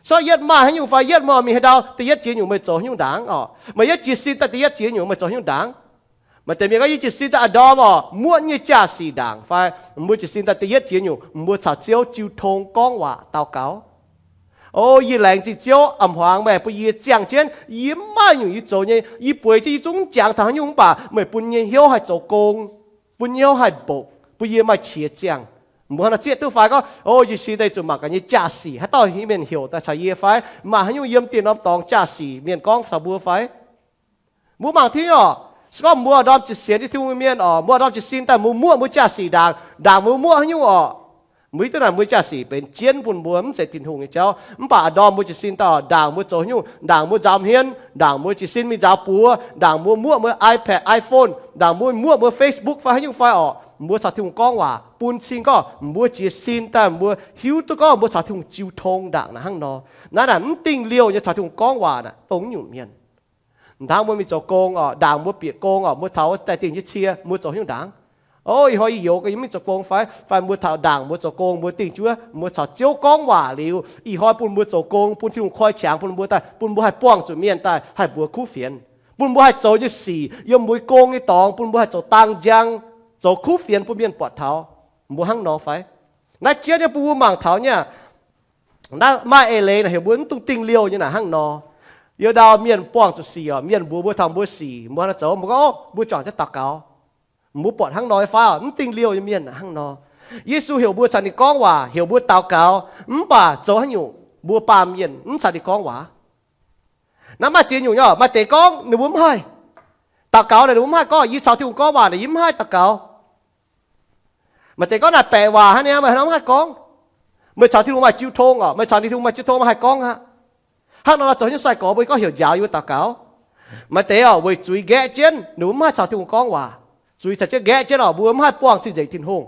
Se gorngv yietv maaih haaix nyungc fai yietv meih mingh haaix ndau, da'yietv ziex nyungc meih zoux haaix nyungc ndaangc oc? Meih yietv jiez sin daaih da'yietv ziex nyungc meih zoux haaix nyungc ndaangc? Maaih deix mienh gorngv, yie jiez sin daaih a'ndorm oc, muoqv nyei jaa-sic ndaangc fai? Mbuo jiez sin daaih da'yietv ziex nyungc, mbuo caux Ziouv jiu tong gorngv waac daux gaux. O, yie laengz zingh Ziouv a'hmuangx meih bun yie ziangh jienv, yie mv maaih nyungc yie zoux nyei, yie bueix jienv yie zungv mv jangx taux haaix nyungc, mv baac meih bun nyei hnyouv haih zoux gong, bun nyei hnyouv haih mbokc, bun yie maaih qiex ziangh. Mbuo hnangv nor zieqv duqv fai gorngv, o, yie jiez sin daaih zuqc mangc gaax nyei jaa-sic, haaix dauh mienh heuc daaih caux yie fai? Maaih haaix nyungc yiem dieh norm dorngx jaa-sic mienh gorngv taux mbuo fai? Mbuo mangc tiuv oc. Se gorngv mbuo ndorm jiez sienx nyei Tin-Hungh mienh oc, mbuo ndorm jiez sin daaih mbuo muoqv mbuo jaa-sic ndaangc, ndaangc mbuo muoqv haaix nyungc oc? Mbuo hiuv duqv naaic mbuo jaa-sic benx jienv bun mbuo mv zeiz Tin-Hungh nyei jauv. Mv baac a'ndorm mbuo jiez sin daaih, ndaangc mbuo zoux haaix nyungc, ndaangc mbuo nzaam hmien, ndaangc mbuo jiez sin mingh nzaaux buoz, ndaangc mbuo muoqv mbuo iPad, iPhone, ndaangc mbuo muoqv mbuo Facebook fai haaix nyungc fai orqc, mbuo caux Tin-Hungh gorngv waac bun cing gorngv mbuo jiez sin daaih mbuo hiuv duqv gorngv mbuo caux Tin-Hungh jiu tong ndaangc naaic hnangv nor. Naaiv naaic mv dingh liouh nyei caux Tin-Hungh gorngv waac naaic dongh nyungc mienh. Hnangv mbuo mingh zoux gong orqc, ndaangc mbuo bieqc gong orqc, mbuo taux daaih dingh jienv cie, mbuo zoux haaix nyungc ndaangc? O, ih hnoi yie youz gau, yie mv zoux gong fai, fai mbuo taux ndaangc mbuo zoux gong, mbuo dingh juov, mbuo caux Ziouv gorngv waac liuz, ih hnoi bun mbuo zoux gong, bun Tin-Hungh koi qangx bun mbuo daaih, bun mbuo haih buangh zuqc mienh daaih haih mbuox kuv fienx, bun mbuo haih zoux nyei sic yiem mbuo gong nyei dorngx, bun mbuo haih zoux dang njang, zoux kuv fienx bun mienh buatc taux. Mbuo hnangv nor fai? Naaiv jienv nyei bun mbuo mangc taux nyei aqv. Naaiv maaih eix leiz naaic heuc mbuo mv dungx dingh liouh nyei naaic hnangv nor. Yiu ndau mienh buangh zuqc sic orqc, mienh mbuox mbuo taux mbuo sic, mbuo hnangv naaiv zoux, mbuo gorngv, O, mbuo juangc jienv daux gaux. Mbuo buatc hnangv nor nyei fai orqc? Mv dingh liouh nyei mienh hnangv nor. Yesu heuc mbuo caux ninh gorngv waac, heuc mbuo daux gaux, mv baac zoux haaix nyungc mbuo baamh mienh mv caux ninh gorngv waac? Naaiv maaih ziex nyungc nyei orqc. Maaih deix gorngv ninh mbuo mv haih daux gaux naaic, ninh mbuo mv haih gorngv, Yie caux Tin-Hungh gorngv waac naaic, yie mv haih daux gaux. Maaih deix gorngv naaic baeqc waac hnangv nyei, meih hnangv mv haih gorngv. Meih caux Tin-Hungh maaih jiu tong orqc, meih caux Tin-Hungh maaih jiu tong, meih haih gorngv aqv. Hnangv nor zoux haaix nyungc sai-gorx mbuo gorngv heuc njaaux yie mbuo daux gaux. Maaih deix orqc weic zuiz nqaeqv jienv ninh mbuo mv haih caux Tin-Hungh gorngv waac. Zuiz caux jienv nqaeqv jienv orqc, mbuo mv haih buangh cing-nzengc Tin-Hungh.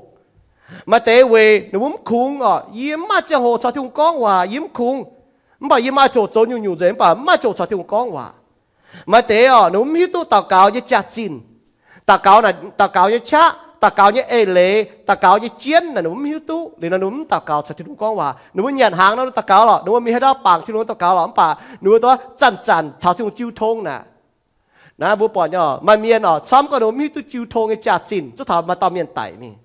Maaih deix weic ninh mbuo mv kungx orqc, yie mv maaih ziangh hoc caux Tin-Hungh gorngv waac, yie mv kungx. Mv baac yie maaih ziangh hoc zoux nyungc-nyungc nzengc, mv baac mv maaih ziangh hoc caux Tin-Hungh gorngv waac. Maaih deix orqc ninh mbuo mv hiuv duqv daux gaux nyei jaax-zinh. Daux gaux, daux gaux nyei qaqv, daux gaux nyei eix leiz, daux gaux nyei jienv naaic ninh mbuo mv hiuv duqv. Liuz nor ninh mbuo mv daux gaux caux Tin-Hungh gorngv waac. Ninh mbuo nyanc hnaangx nor daux gaux lorqc, ninh mbuo mingh haaix ndau bangc Tin-Hungh daux gaux lorqc, mv baac ninh mbuo zanc-zanc caux Tin-Hungh jiu tong naaic. Naaiv mbuo buatc nyei orqc, maaih mienh orqc camv gorngv ninh mbuo mv hiuv duqv jiu tong nyei jaax-zinh, zuov taux maaih dauh mienh daic mingh.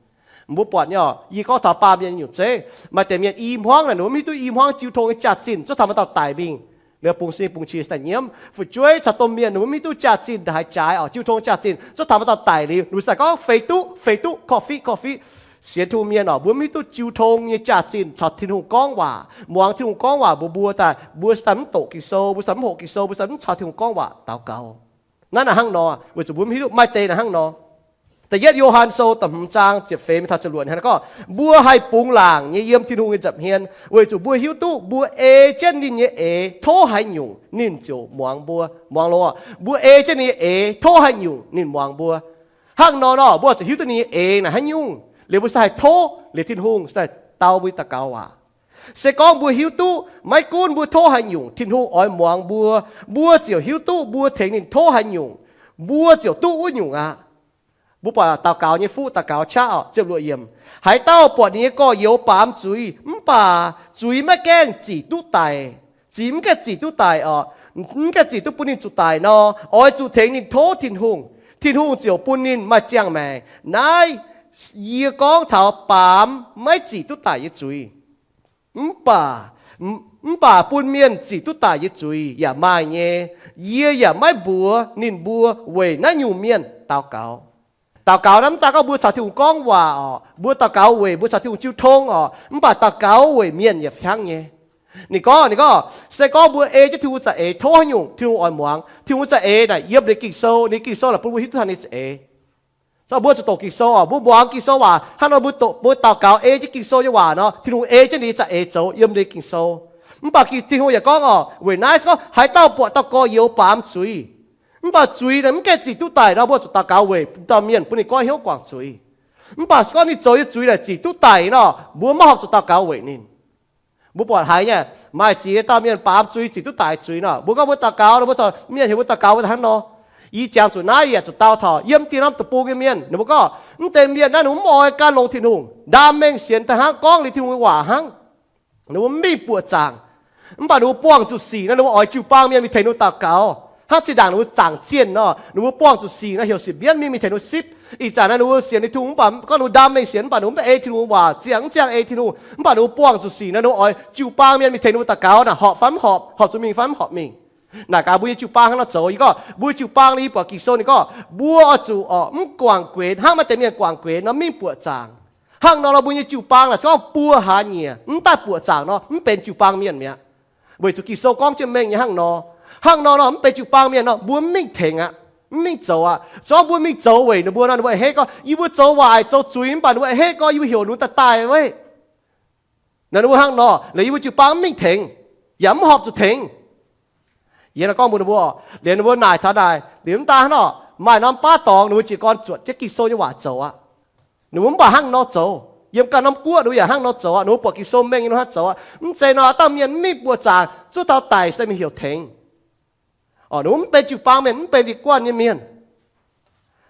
Mbuo buatc nyei orqc, yie gorngv taux baamh mienh nyungc zeiv. Maaih deix mienh i hmuangv naaic ninh mbuo mv hiuv duqv i hmuangv jiu tong nyei jaax-zinh, zuov taux maaih dauh daic mingh. Liuz bungx sin bungx qiex daaih nyiemv, fu'jueiv caux domh mienh ninh mbuo mv hiuv duqv jaax-zinh ndongc haaix jaaix orqc, jiu tong jaax-zinh, zuov taux maaih dauh daic liuz, ninh mbuo se gorngv feix duqv, feix duqv, korv-fiqv, korv-fiqv. Sienx Tin-Hungh mienh orqc, mbuo mv hiuv duqv jiu tong nyei jaax-zinh caux Tin-Hungh gorngv waac, muangx Tin-Hungh gorngv waac mbuox mbuo daaih, mbuo se daaih mv doqc Ging-Sou, mbuo se daaih mv hoqc Ging-Sou, mbuo se daaih mv caux Tin-Hungh gorngv waac daux gaux. Naaiv naaic hnangv nor, weic zuqc mbuo mv hiuv duqv. Maaih deix naaic hnangv nor. Da'yietv Yo^han Sou da'hmz zaang ziepc feix mingh taux ziepc luoqc hnangv gorngv, mbuo haih bungx laangc nyei yiem Tin-Hungh nyei nza'hmien, weic zuqc mbuo hiuv duqv mbuo ei jienv ninh nyei eix tov haaix nyungc ninh ziouc muangx mbuo. Muangx loz, mbuo ei jienv ninh nyei eix tov haaix nyungc ninh muangx mbuo. Hnangv nor nor mbuo zuqc hiuv duqv ninh nyei eix naaic haaix nyungc, liuz mbuo se haih tov, liuz Tin-Hungh se daaih dau mbuo daux gaux waac. Se gorngv mbuo hiuv duqv maiv gunv mbuo tov haaix nyungc Tin-Hungh oix muangx mbuo, mbuo ziouc hiuv duqv mbuo tengx ninh tov haaix nyungc, mbuo ziouc duqv wuov nyungc aqv. Mbuo buatc daux gaux nyei fuqv daux gaux qaqv orqc, ziepc luoqc yiemc, haaix dauh buatc ninh nyei gorx-youz baamz zuiz mv baac zuiz maiv gaengh zic duqv daic, zic mv gaengh zic duqv daic orqc, mv gaengh zic duqv bun ninh zuqc daic nor, oix zuqc tengx ninh tov Tin-Hungh, Tin-Hungh ziouc bun ninh maaih ziangh maengc. Naaiv yie gorngv taux baamz maiv zic duqv daic nyei zuiz. Mv baac, mv baac bun mienh zic duqv daic nyei zuiz yaac maaih nyei. Yie yaac maiv mbuox ninh mbuo weic naaiv nyungc mienh daux gaux. Daux gaux naaiv mv daaih gorngv mbuo caux Tin-Hungh gorngv waac orqc, mbuo daux gaux weic mbuo caux Tin-Hungh jiu tong orqc, mv baac daux gaux weic mienh yaac hnangv nyei. Ninh gorngv, ninh gorngv se gorngv mbuo ei jienv Tin-Hungh za'eix tov haaix nyungc Tin-Hungh oix muangx. Tin-Hungh za'eix naaic yiem ninh Ging-Sou, ninh Ging-Sou naaic bun mbuo hiuv duqv taux ninh za'eix. Mbuo zuqc doqc Ging-Sou orqc, mbuo muangx Ging-Sou waac hnangv nor, mbuo daux gaux ei jienv Ging-Sou nyei waac nor, Tin-Hungh ei jienv ninh za'eix zoux yiem ninh Ging-Sou. Mv baac Tin-Hungh yaac gorngv orqc, weic naaiv se gorngv haaix dauh buatc dauh gorx-youz baamz zuiz, mv baac zuiz naaic mv gaengh zic duqv daic nor, mbuo zuqc daux gaux weic dauh mienh bun ninh goiv hnyouv guangc zuiz. Mv baac se gorngv ninh zoux nyei zuiz naaic zic duqv daic nor, mbuo maiv horpc zuqc daux gaux weic ninh. Mbuo buatc haiz nyei, maaih ziex dauh mienh baamz zuiz, zic duqv daic zuiz nor, mbuo gorngv mbuo daux gaux nor, mbuo caux mienh heuc mbuo daux gaux, mbuo hnangv nor. Yie jangx zuqc naaiv yaac zuqc dau taux yiem dieh norm deic-bung nyei mienh, ninh mbuo gorngv mv deix mienh naaiv ninh mbuo mv oix gan longx Tin-Hungh, ndaam mengh sienx daaih hnangv, gorngv liuz Tin-Hungh nyei waac hnangv. Ninh mbuo mv mingh buoqc zaangc. Mv baac ninh mbuo buangh zuqc sic nor, ninh mbuo oix jiu-baang mienh mingh tengx ninh mbuo daux gaux. Hnangv zinh ndaangc ninh mbuo zaangc zienh nor, ninh mbuo buangh zuqc sic nor, heuc sipv mbienv mingh, mingh tengx ninh mbuo sipv. Ih zanc naaiv ninh mbuo sienx ninh Tin-Hungh, mv baac gorngv ninh mbuo ndaam mengh sienx, mv baac ninh mbuo mv ei Tin-Hungh waac ziangh, mv ziangh ei Tin-Hungh. Mv baac ninh mbuo buangh zuqc sic nor, ninh mbuo oix jiu-baang mienh mingh tengx ninh mbuo daux gaux naaic, horpc fai mv horpc, horpc zuqc mingh fai mv horpc mingh. Naaic gaax mbuo nyei jiu-baang hnangv nor zoux. Yie gorngv mbuo nyei jiu-baang, yie buatc Ging-Sou ninh gorngv mbuo oix zuqc orqc mv guangc guenx hnangv maaih deix mienh guangc guenx nor mingh buoqc zaangc. Hnangv nor nor mbuo nyei jiu-baang naaic se gorngv buo hlaax nyieqc mv daaih buoqc zaangc nor, mv benx jiu-baang mienh mi'aqv. Weic zuqc Ging-Sou gorngv jienv mengh nyei hnangv nor. Hnangv nor nor mv benx jiu-baang mienh nor, mbuo mv mingh tengx aqv, mv mingh zoux aqv. Se gorngv mbuo mingh zoux weic ninh mbuo nor, ninh mbuo a'hneiv gorngv yie mbuo zoux waaic zoux zuiz, mv baac ninh mbuo a'hneiv gorngv yie mbuo heuc ninh mbuo daaih daaih weic Naaiv ninh mbuo hnangv nor, liuz yie mbuo jiu-baang mv mingh tengx, yaac mv horpc zuqc tengx. Yie naaiv gorngv mbuox ninh mbuo, liuz ninh mbuo naaic taux naaic, liuz mv daan hnangv nor, maaih norm baav dorngx ninh mbuo jiez gorn zuotc jienv Ging-Sou nyei waac zoux aqv. Ninh mbuo mv baac hnangv nor zoux. Yiem ganh norm guoqv ninh mbuo yaac hnangv nor zoux aqv. Ninh mbuo buatc Ging-Sou mengh nyei, ninh mbuo hnangv zoux aqv. Mv zeiz nor, dauh mienh mv mingh buoqc zaangc, zuov taux daic se mingh heuc tengx. Ninh mbuo mv benx jiu-baang mienh, mv benx lingh guanh nyei mienh.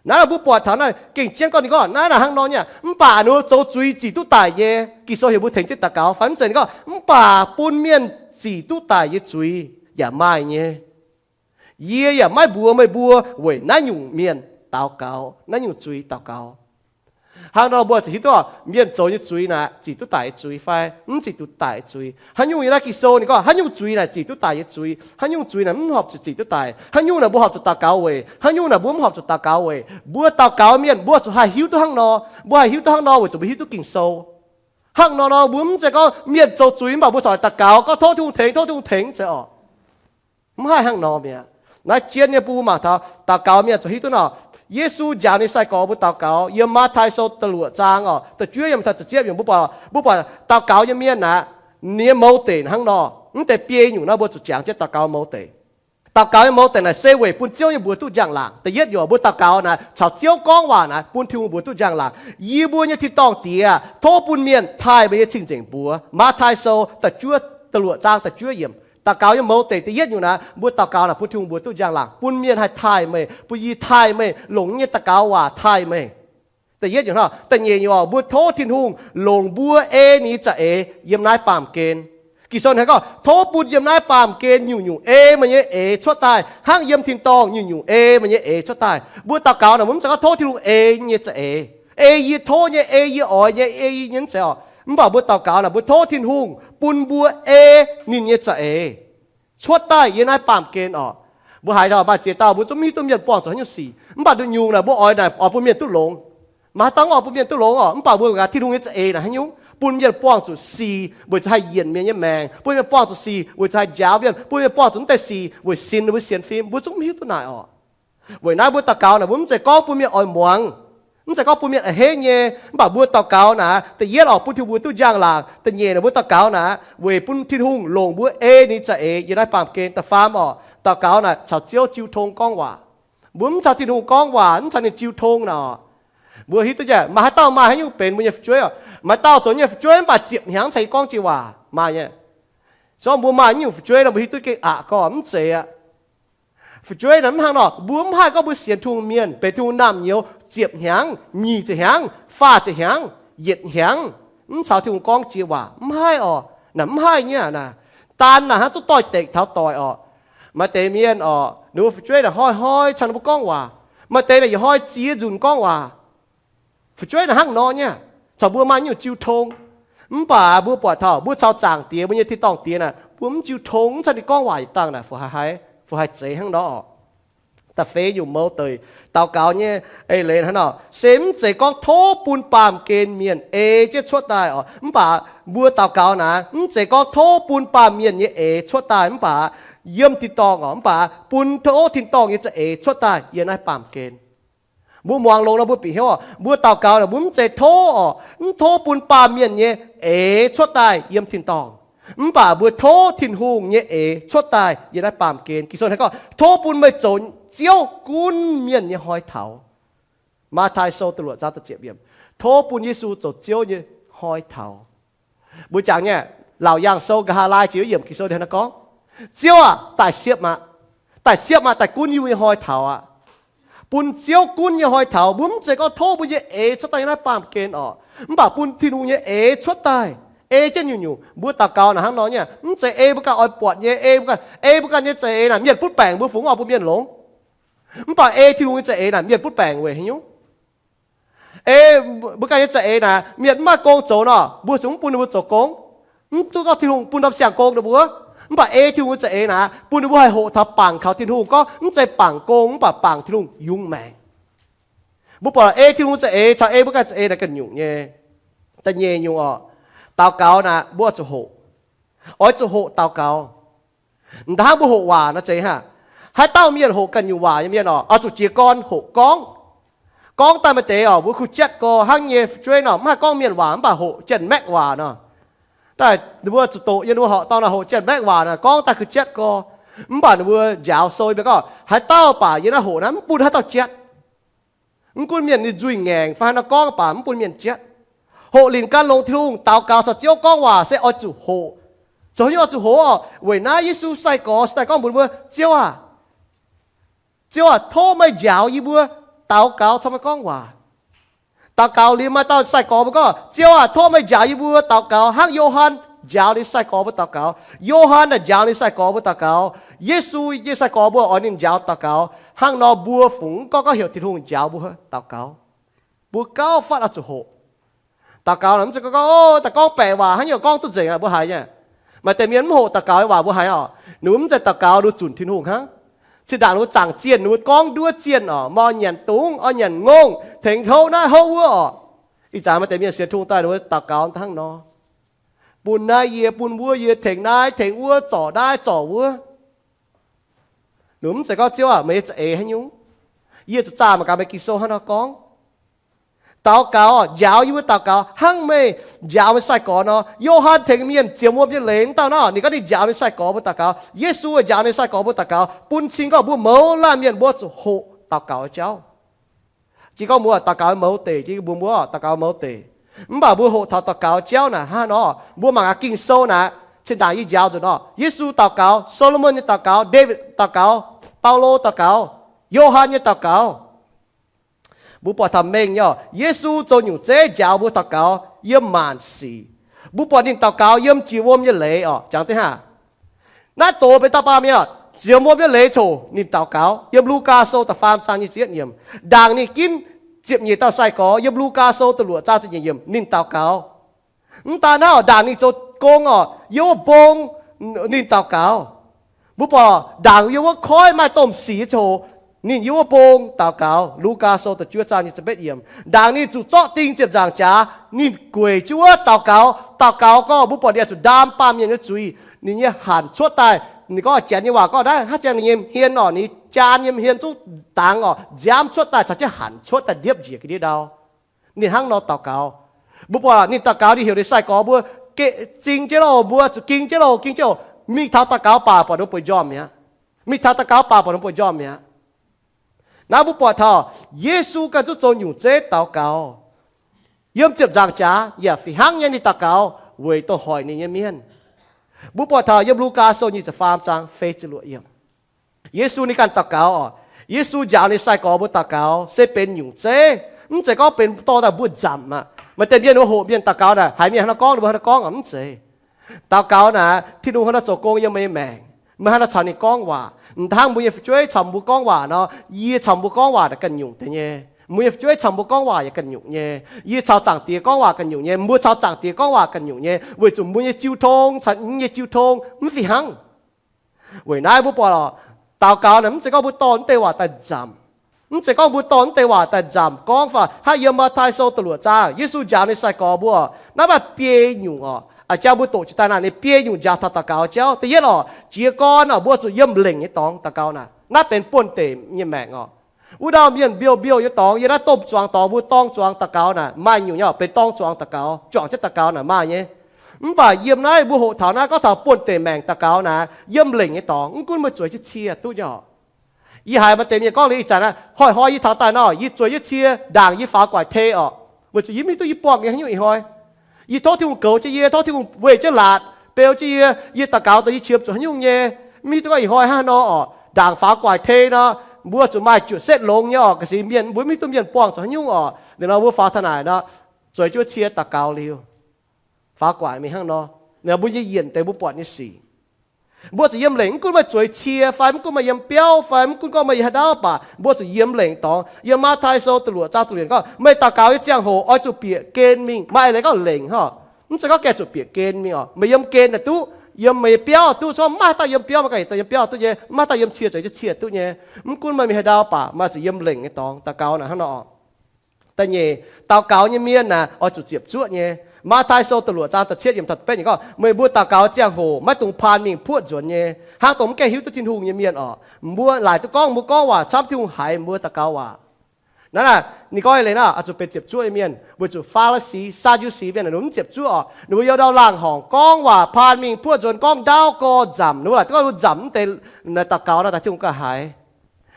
Naaiv nor mbuo buatc taux naaiv gengh jienv gorngv ninh gorngv naaiv naaic hnangv nor nyei aqv. Mv baac ninh mbuo zoux zuiz zic duqv daic nyei, Ging-Sou heuc mbuo tengx jienv daux gaux fai mv zeiz. Ninh gorngv, mv baac bun mienh zic duqv daic nyei zuiz yaac maaih nyei. Yie yaac maiv mbuox meih mbuo weic naaiv nyungc mienh daux gaux, naaiv nyungc zuiz daux gaux. Hnangv nor mbuo ziouc hiuv duqv mienh zoux nyei zuiz naaic zic duqv daic nyei zuiz fai mv zic duqv daic nyei zuiz. Haaix nyungc yiem naaiv Ging-Sou ninh gorngv haaix nyungc zuiz naaic zic duqv daic nyei zuiz, haaix nyungc zuiz naaic mv horpc zuqc zic duqv daic, haaix nyungc naaic mbuo horpc zuqc daux gaux weic, haaix nyungc naaic mbuo mv horpc zuqc daux gaux weic. Mbuo daux gaux mienh mbuo zuqc haih hiuv duqv hnangv nor. Mbuo haih hiuv duqv hnangv nor weic zuqc mbuo hiuv duqv Ging-Sou. Hnangv nor nor mbuo mv zeiz gorngv mienh zoux zuiz mv baac mbuo corc daux gaux gorngv tov Tin-Hungh tengx, tov Tin-Hungh tengx, mv zeiz orqc. Mv haih hnangv nor mi'aqv. Naaiv jienv nyei bun mbuo mangc taux daux gaux mienh zuqc hiuv duqv nor, Yesu njaaux ninh sai-gorx mbuo daux gaux yiem Matv^tai Sou da'luoqc zaang orqc, da'juov yiemc taux da'ziepc yiemc mbuo buatc, mbuo buatc daux gaux nyei mienh naaic, ninh nyei mouz deic hnangv nor. Mv deix biei nyungc naaiv mbuo zuqc jangx jienv daux gaux mouz deic. Daux gaux nyei mouz deic naaic se weic bun Ziouv nyei mbuox duqv njang-laangc. Da'yietv nyungc mbuo daux gaux naaic caux Ziouv gorngv waac naaic bun Tin-Hungh mbuox duqv njang-laangc. Yie mbuo nyei tin-dorngh Diex, tov bun mienh taaih meih nyei cing-nzengc mbuox. Matv^tai Sou da'juov, da'luoqc zaang da'juov yiemc. Daux gaux nyei mouz deic da'yietv nyungc naaic mbuo daux gaux naaic bun Tin-Hungh mbuox duqv njang-laangc, bun mienh haih taaih meih, bun yie taaih meih, longc yie nyei daux gaux waac taaih meih. Da'yietv nyungc hnangv. Da'nyeic nyungc orqc, mbuo tov Tin-Hungh longc mbuo ei ninh nyei za'eix yiem naaiv baamh gen. Ging-Sou hnangv gorngv, tov bun yiem naaiv baamh gen nyungc-nyungc ei meih nyei eix cuotv daaih hnangv yiem tin-dorngh nyungc-nyungc ei meih nyei eix cuotv daaih. Mbuo daux gaux naaic mbuo mv zeiz gorngv tov Tin-Hungh ei nyei za'eix, ei yie tov nyei, ei yie oix nyei, ei yie nyei mv zeiz orqc. Mv baac mbuo daux gaux naaic mbuo tov Tin-Hungh bun mbuo ei ninh nyei za'eix cuotv daaih yiem naaiv baamh gen orqc. Mbuo haiz taux maaih ziex dauh mbuo zungv mv hiuv duqv mienh buangh zuqc haaix nyungc sic, mv baac nduqc nyungc naaic mbuo oix naaic oix bun mienh duqv longx. Maaih haaix dauh oix bun mienh duqv longx orqc, mv baac mbuo gaax Tin-Hungh nyei za'eix naaic haaix nyungc? Bun mienh buangh zuqc sic weic zuqc haih yienc mienh nyei maengc, bun mienh buangh zuqc sic weic zuqc haih njaaux mienh, bun mienh buangh zuqc mv deix sic weic sin ninh mbuo sienx fim. Mbuo zungv mv hiuv duqv naaic orqc. Weic naaiv mbuo daux gaux naaic mbuo mv zeiz gorngv bun mienh oix muangx, mv zeiz gorngv bun mienh a'hneiv nyei. Mv baac mbuo daux gaux naaic, da'yietv orqc, bun Tin-Hungh mbuox duqv njang-laangc. Da'nyeic naaic mbuo daux gaux naaic weic bun Tin-Hungh longc mbuo ei ninh za'eix yiem naaiv baamh gen. Da'faam orqc, daux gaux naaic caux Ziouv jiu tong gorngv waac. Mbuo mv caux Tin-Hungh gorngv waac, mv caux ninh jiu tong naaic orqc, mbuo hiuv duqv nyei. Maaih haaix dauh maaih haaix nyungc benx mbuo nyei fu'jueiv orqc? Maaih dauh zoux nyei fu'jueiv mv baac ziepc hnyangx cingx gorngv jiex waac maaih nyei. Se gorngv mbuo maaih nyungc fu'jueiv nor mbuo hiuv duqv gengh aqc gorngv mv zeiz aqv. Fu'jueiv naaic mv hnangv nor, mbuo mv haih gorngv mbuo sienx Tin-Hungh mienh benx Tin-Hungh naamh nyouz ziepc hnyangx, nyic ziepc hnyangx, faah ziepc hnyangx, yietc hnyangx, mv caux Tin-Hungh gorngv jiex waac. Mv haih orqc. Naaic mv haih nyei aqv. Naaic daan naaic hnangv zuqc doix-dekc taux doic orqc. Maaih deix mienh orqc, ninh mbuo fu'jueiv naaic hnoi-hnoi caux ninh mbuo gorngv waac. Maaih deix naaic yietc hnoi ziex nzunc gorngv waac. Fu'jueiv naaic hnangv nor nyei aqv. Caux mbuo maaih nyungc jiu tong. Mv baac mbuo buatc taux mbuo caux Zaangc Diex, mbuo nyei tin-dorngh Diex naaic, mbuo mv jiu tong, mv caux ninh gorngv waac yietc dangh naaic, fu haiz, fu haiz zeiz hnangv nor orqc. Da'feix nyungc mouz deic daux gaux nyei eix leiz hnangv nor, se mv zeiz gorngv tov bun baamh gen mienh ei jienv cuotv daaih orqc. Mv baac mbuo daux gaux naaic, mv zeiz gorngv tov bun baamh mienh nyei eix cuotv daaih, mv baac yiem tin-dorngh orqc, mv baac bun tov tin-dorngh nyei za'eix cuotv daaih yiem naaiv baamh gen. Mbuo muangx longx nor mbuo bieqc hnyouv orqc, mbuo daux gaux naaic mbuo mv zeiz tov orqc, mv tov bun baamh mienh nyei eix cuotv daaih yiem tin-dorngh. Mv baac mbuo tov Tin-Hungh nyei eix cuotv daaih yiem naaiv baamh gen. Ging-Sou hnangv gorngv, tov bun meih zoux Ziouv gunv mienh nyei hnoi taux. Matv^tai Sou da'luoqc zaang da'ziepc yiemc, tov bun Yesu zoux Ziouv nyei hnoi taux. Mbuo jangx nyei, Laauc Yaangh Sou nqa'haav laai ziepc yietv yiemc Ging-Sou hnangv nor gorngv, Ziouv aah! Daaih siepv aqv. Daaih siepv aqv, daaih gunv Yesu nyei hnoi taux aqv. Bun Ziouv gunv nyei hnoi taux, mbuo mv zeiz gorngv tov mbuo nyei eix cuotv daaih yiem naaiv baamh gen orqc, mv baac bun Tin-Hungh nyei eix cuotv daaih, ei jienv nyungc-nyungc. Mbuo daux gaux naaic hnangv nor nyei aqv, mv zeiz ei mbuo ganh oix buatc nyei, ei mbuo ganh, ei mbuo ganh nyei za'eix naaic mienh butv baengc, mbuo fungx oix bun mienh longx. Mv baac ei Tin-Hungh nyei za'eix naaic mienh butv baengc weic haaix nyungc? Ei mbuo ganh nyei za'eix naaic mienh mv maaih gong zoux nor, mbuo ziouc mv bun ninh mbuo zoux gong. Mv duqv gorngv Tin-Hungh bun norm siang-gong ninh mbuo. Mv baac ei Tin-Hungh nyei za'eix naaic bun ninh mbuo haih hoqc taux bangc kaux Tin-Hungh, gorngv mv zeiz bangc gong mv baac bangc Tin-Hungh yungz maengc. Mbuo buatc ei Tin-Hungh za'eix caux ei mbuo ganh za'eix naaic ganh nyungc nyei. Da'nyeic nyungc orqc, daux gaux naaic mbuo zuqc hoqc. Oix zuqc hoqc daux gaux. M'daaih hnangv mbuo hoqc waac nor zeiz hnangv. Haaix dauh mienh hoqc ganh nyungc waac nyei mienh orqc, oix zuqc jiez gorn hoqc gorngv. Gorngv daaih maaih deix orqc, mbuo kuh jatv gorx hnangv nyei fu'jueiv nor, mv haih gorngv mienh waac mv baac hoqc janx-maekv waac nor. Daaih ninh mbuo zuqc doqc yiem ninh mbuo horqc dorngh naaic hoqc janx-mbaeqv waac naaic gorngv daaih kux jatv gorx. Mv baac ninh mbuo njaaux sou mbuo gorngv, haaix dauh baac yiem naaiv hoqc naaiv mv bun haaix dauh jatv. Mv gunv mienh ninh nzuih ngaengc fai haaix nor gorngv baac mv bun mienh jatv. Hoqc lingc gan longx Tin-Hungh, daux gaux caux Ziouv gorngv waac se oix zuqc hoqc. Zoux haaix nyungc oix zuqc hoqc orqc? Weic naaiv Yesu sai-gorx se daaih gorngv mbuox mbuo, Ziouv aah, Ziouv aah, tov meih njaaux yie mbuo daux gaux caux meih gorngv waac. Daux gaux liuz maaih dauh sai-gorx mbuo gorngv, Ziouv aah, tov meih njaaux yie mbuo daux gaux hnangv Yo^han njaaux ninh sai-gorx mbuo daux gaux. Yo^han naaic njaaux ninh sai-gorx mbuo daux gaux. Yesu nyei sai-gorx mbuo oix ninh njaaux daux gaux. Hnangv nor mbuo fungc mv gorngv gorngv heuc Tin-Hungh njaaux mbuo daux gaux. Mbuo gauh fatv oix zuqc hoqc. Daux gaux naaic mv zeiz gorngv, gorngv, daaih gorngv baeqc waac hnangv nyungc gorngv duqv nzengc aqv, mbuo haiz nyei. Maaih deix mienh mv hoqc daux gaux nyei waac mbuo haiz orqc. Ninh mbuo mv zeiz daux gaux ninh zunc Tin-Hungh hnangv. Zinh ndaangc ninh mbuo zaangc zienh, ninh mbuo gorngv nduov zienh orqc, maiv nyanc dungz, oix nyanc ngongh, tengx houv naaiv houv wuov orqc. Ih zanc maaih deix mienh sienx Tin-Hungh daaih ninh mbuo daux gaux hnangv nor, bun naaiv yie, bun wuov yie, tengx naaiv tengx wuov, zorc naaiv zorc wuov. Ninh mv zeiz gorngv, Ziouv aah, meih nyei za'eix haaix nyungc? Yie zuqc zaah mangc gaax meih Ging-Sou hnangv nor gorngv. Daux gaux, njaaux yie mbuo daux gaux hnangv meih njaaux meih sai-gorx nor. Yo^han tengx mienh ziemx wuom nyei leiz mv dauh nor, ninh gorngv ninh njaaux ninh sai-gorx mbuo daux gaux. Yesu njaaux ninh sai-gorx mbuo daux gaux, bun cing gorngv mbuo mouz laanh mienh mbuo zuqc hoqc daux gaux jauv. Jiex gorngv mbuo daux gaux mouz deic, jiex mbuo mbuo daux gaux mouz deic. Mv baac mbuo hoqc taux daux gaux jauv naaic hnangv nor, mbuo mangc gaax Ging-Sou naaic, zinh ndaangc yie njaaux nzunc nor, Yesu daux gaux, Solomon nyei daux gaux, Ndaawitv daux gaux, Baulo daux gaux, Yo^han nyei daux gaux. Mbuo buatc taux mengh nyei orqc, Yesu zoux nyungc zeiv njaaux mbuo daux gaux yiem maanc sic. Mbuo buatc ninh daux gaux yiem jiex wuom nyei leiz orqc. Jangx deix hnangv naaiv doz benx dauh baamh mienh orqc, ziemx wuom nyei leiz coc ninh daux gaux. Yiem Lugaa Sou da'faam zaang nyic ziepc yietv yiemc. Ndaangc ninh ginv ziepc nyeic dauh sai-gorx, yiem Lugaa Sou da'luoqc zaang ziepc nyeic yiemc, ninh daux gaux. Mv daan naaiv orqc, ndaangc ninh zoux gong orqc, yiem wuov mbong ninh daux gaux. Mbuo buatc ndaangc yiem wuov koiv maaih domh sic nyei ziangh hoc, ninh yiem wuov mbong daux gaux. Lugaa Sou da'juov zaang nyic ziepc betv yiemc. Ndaangc ninh zuqc zorqv ding ziepc nzaangc jaax, ninh gueic jienv wuov daux gaux. Daux gaux gorngv mbuo buatc ninh oix zuqc ndaam baamh mienh nyei zuiz. Ninh nyei hanc cuotv daaih, ninh gorngv Janx nyei waac gorngv naaiv, hnangv jangx ninh nyei hmien orqc, ninh jaan nyei hmien zungv dangx orqc, nziaamv cuotv daaih caux jienv hanc cuotv daaih ndiepv njiec ga'ndiev ndau. Ninh hnangv nor daux gaux. Mbuo buatc ninh daux gaux, ninh heuc ninh sai-gorx mbuo gengh zing jienv loh, mbuo zuqc ging jienv loh, ging jienv loh. Mingh taux daux gaux baac buatc ninh mbuo bueix njormh mi'aqv. Mingh taux daux gaux baac buatc ninh mbuo bueix njormh mi'aqv. Naaiv mbuo buatc taux Yesu ganh zungv zoux nyungc zeiv daux gaux. Yiem ziepc nzaangc jaax yaac fih hnangv nyei ninh daux gaux weic dongh hoic ninh nyei mienh. Mbuo buatc taux yiem Lugaa Sou nyic ziepc faam zaang feix ziepc luoqc yiemc. Yesu ninh ganh daux gaux orqc. Yesu njaaux ninh sai-gorx mbuo daux gaux se benx nyungc zeiv. Mv zeiz gorngv benx dorh daaih mbuo nzamc aqv. Maaih deix mienh mbuo hoqc mienh daux gaux naaic, haiz mienh haaix nor gorngv, ninh mbuo haaix nor gorngv orqc, mv zeiz. Daux gaux naaic, Tin-Hungh haaix nor zoux gong yiem meih nyei maengc, meih haaix nor caux ninh gorngv waac. M'daaih hnangv mbuo nyei fu'jueiv caux mbuo gorngv waac nor, yie caux mbuo gorngv waac naaic ganh nyungc deix nyei. Mbuo nyei fu'jueiv caux mbuo gorngv waac yaac ganh nyungc nyei. Yie caux Zaangc Diex gorngv waac ganh nyungc nyei. Mbuo caux Zaangc Diex gorngv waac ganh nyungc nyei, weic zuqc mbuo nyei jiu tong caux ninh nyei jiu tong mv fih hnangv. Weic naaiv mbuo buatc lorqc, daux gaux naaic mv zeiz gorngv mbuo dorh naaiv deix waac daaih nzamc. Mv zeiz gorngv mbuo dorh naaiv deix waac daaih nzamc gorngv fai hnangv yiem Matv^taai Sou da'luoqc zaang, Yesu njaaux ninh sai-gorx mbuo, naaiv maaih biei nyungc orqc. A'jang mbuo doqc jiex daaih naaic ninh biei nyungc njaaux taux daux gaux jauv. Da'yietv orqc, jiez gorn orqc, mbuo zuqc yiem lengc nyei dorngx daux gaux naaic. Naaiv benx buonv-deic nyei maengc orqc. Wuov dauh mienh mbiouh mbiouh nyei dorngx, yiem naaiv domh zuangx dorngx mbuo dorng zuangx daux gaux naaic maaih nyungc nyei orqc, benx dorng zuangx daux gaux, juangc jienv daux gaux naaic maaih nyei. Mv baac yiem naaiv mbuo hoqc taux naaiv gorngv taux buonv-deic maengc daux gaux naaic, yiem lengc nyei dorngx, mv gunv meih zueiz jienv cie duqv nyei orqc. Yie haiz maaih deix mienh gorngv liuz ih zanc naaiv, hnoi-hnoi yie taux daaih nor, yie zueiz jienv cie, ndaangc yie faaux gu'nguaaic tei orqc, weic zuqc yie mv hiuv duqv yie buangh nyei haaix nyungc ih hnoi. Yie tov Tin-Hungh goux jienv yie, tov Tin-Hungh weih jienv laatc beu jienv yie, yie daux gaux daaih yie qiemx zuqc haaix nyungc nyei. Mv hiuv duqv ih hnoi hnangv haaix nor orqc, ndaangc faaux gu'nguaaic tei nor, mbuo zuqc maaih juoqc setv longx nyei orqc, ga'sic mienh mbuo mv hiuv duqv mienh buangh zuqc haaix nyungc orqc. Ninh nor mbuo faaux taux naaic nor, zueiz jienv cie daux gaux liuz, faaux gu'nguaaic mingh hnangv nor. Ninh mbuo nyei yienc deix mbuo buatc nyei sic. Mbuo zuqc yiem lengc, mv gunv meih zueiz cie fai mv gunv meih yiem biauv fai mv gunv gorngv meih yiem haaix ndau baac mbuo zuqc yiem lengc dorngx. Yiem Matv^taai Sou da'luoqc zaang da'luoqc yiemc gorngv, meih daux gaux nyei ziangh hoc oix zuqc bieqc gen mingh. Maaih leiz gorngv lengc hnangv. Mv zeiz gorngv gengh zuqc bieqc gen mingh orqc. Meih yiem gen naaic duqv, yiem meih nyei biauv duqv, se gorngv mv maaih haaix dauh yiem biauv, maiv ganh yietc dauh yiem biauv duqv nyei, mv maaih haaix dauh yiem cie zueiz jienv cie duqv nyei. Mv gunv meih mingh haaix ndau baac maaih zuqc yiem lengc nyei dorngx daux gaux naaic hnangv nor. Da'nyeic, daux gaux nyei mienh naaic oix zuqc ziepc zuoqv nyei. Matv^taai Sou da'luoqc zaang da'cietv yiemc taux da'betv yiemc gorngv, meih mbuo daux gaux ziangh hoc maiv dungx paan mingh puoqv nzuonx nyei, hnangv dongh mv gaengh hiuv duqv Tin-Hungh nyei mienh orqc. Mbuo laaic duqv gorngv mbuo gorngv waac camv, Tin-Hungh haiz mbuo daux gaux waac. Naaiv ninh gorngv nyei leiz naaiv oix zuqc benx ziepc zuoqv nyei mienh, weic zuqc Faa^li^si, Saa^yu^si mienh ninh mv ziepc zuoqv orqc. Ninh mbuo youh ndau laangh horngc, gorngv waac paan mingh, puoqv nzuonx, gorngv ndaauv, gorngv nzamc. Ninh mbuo laaic gorngv nzamc mv deix daux gaux nor, daaih Tin-Hungh gauh haiz.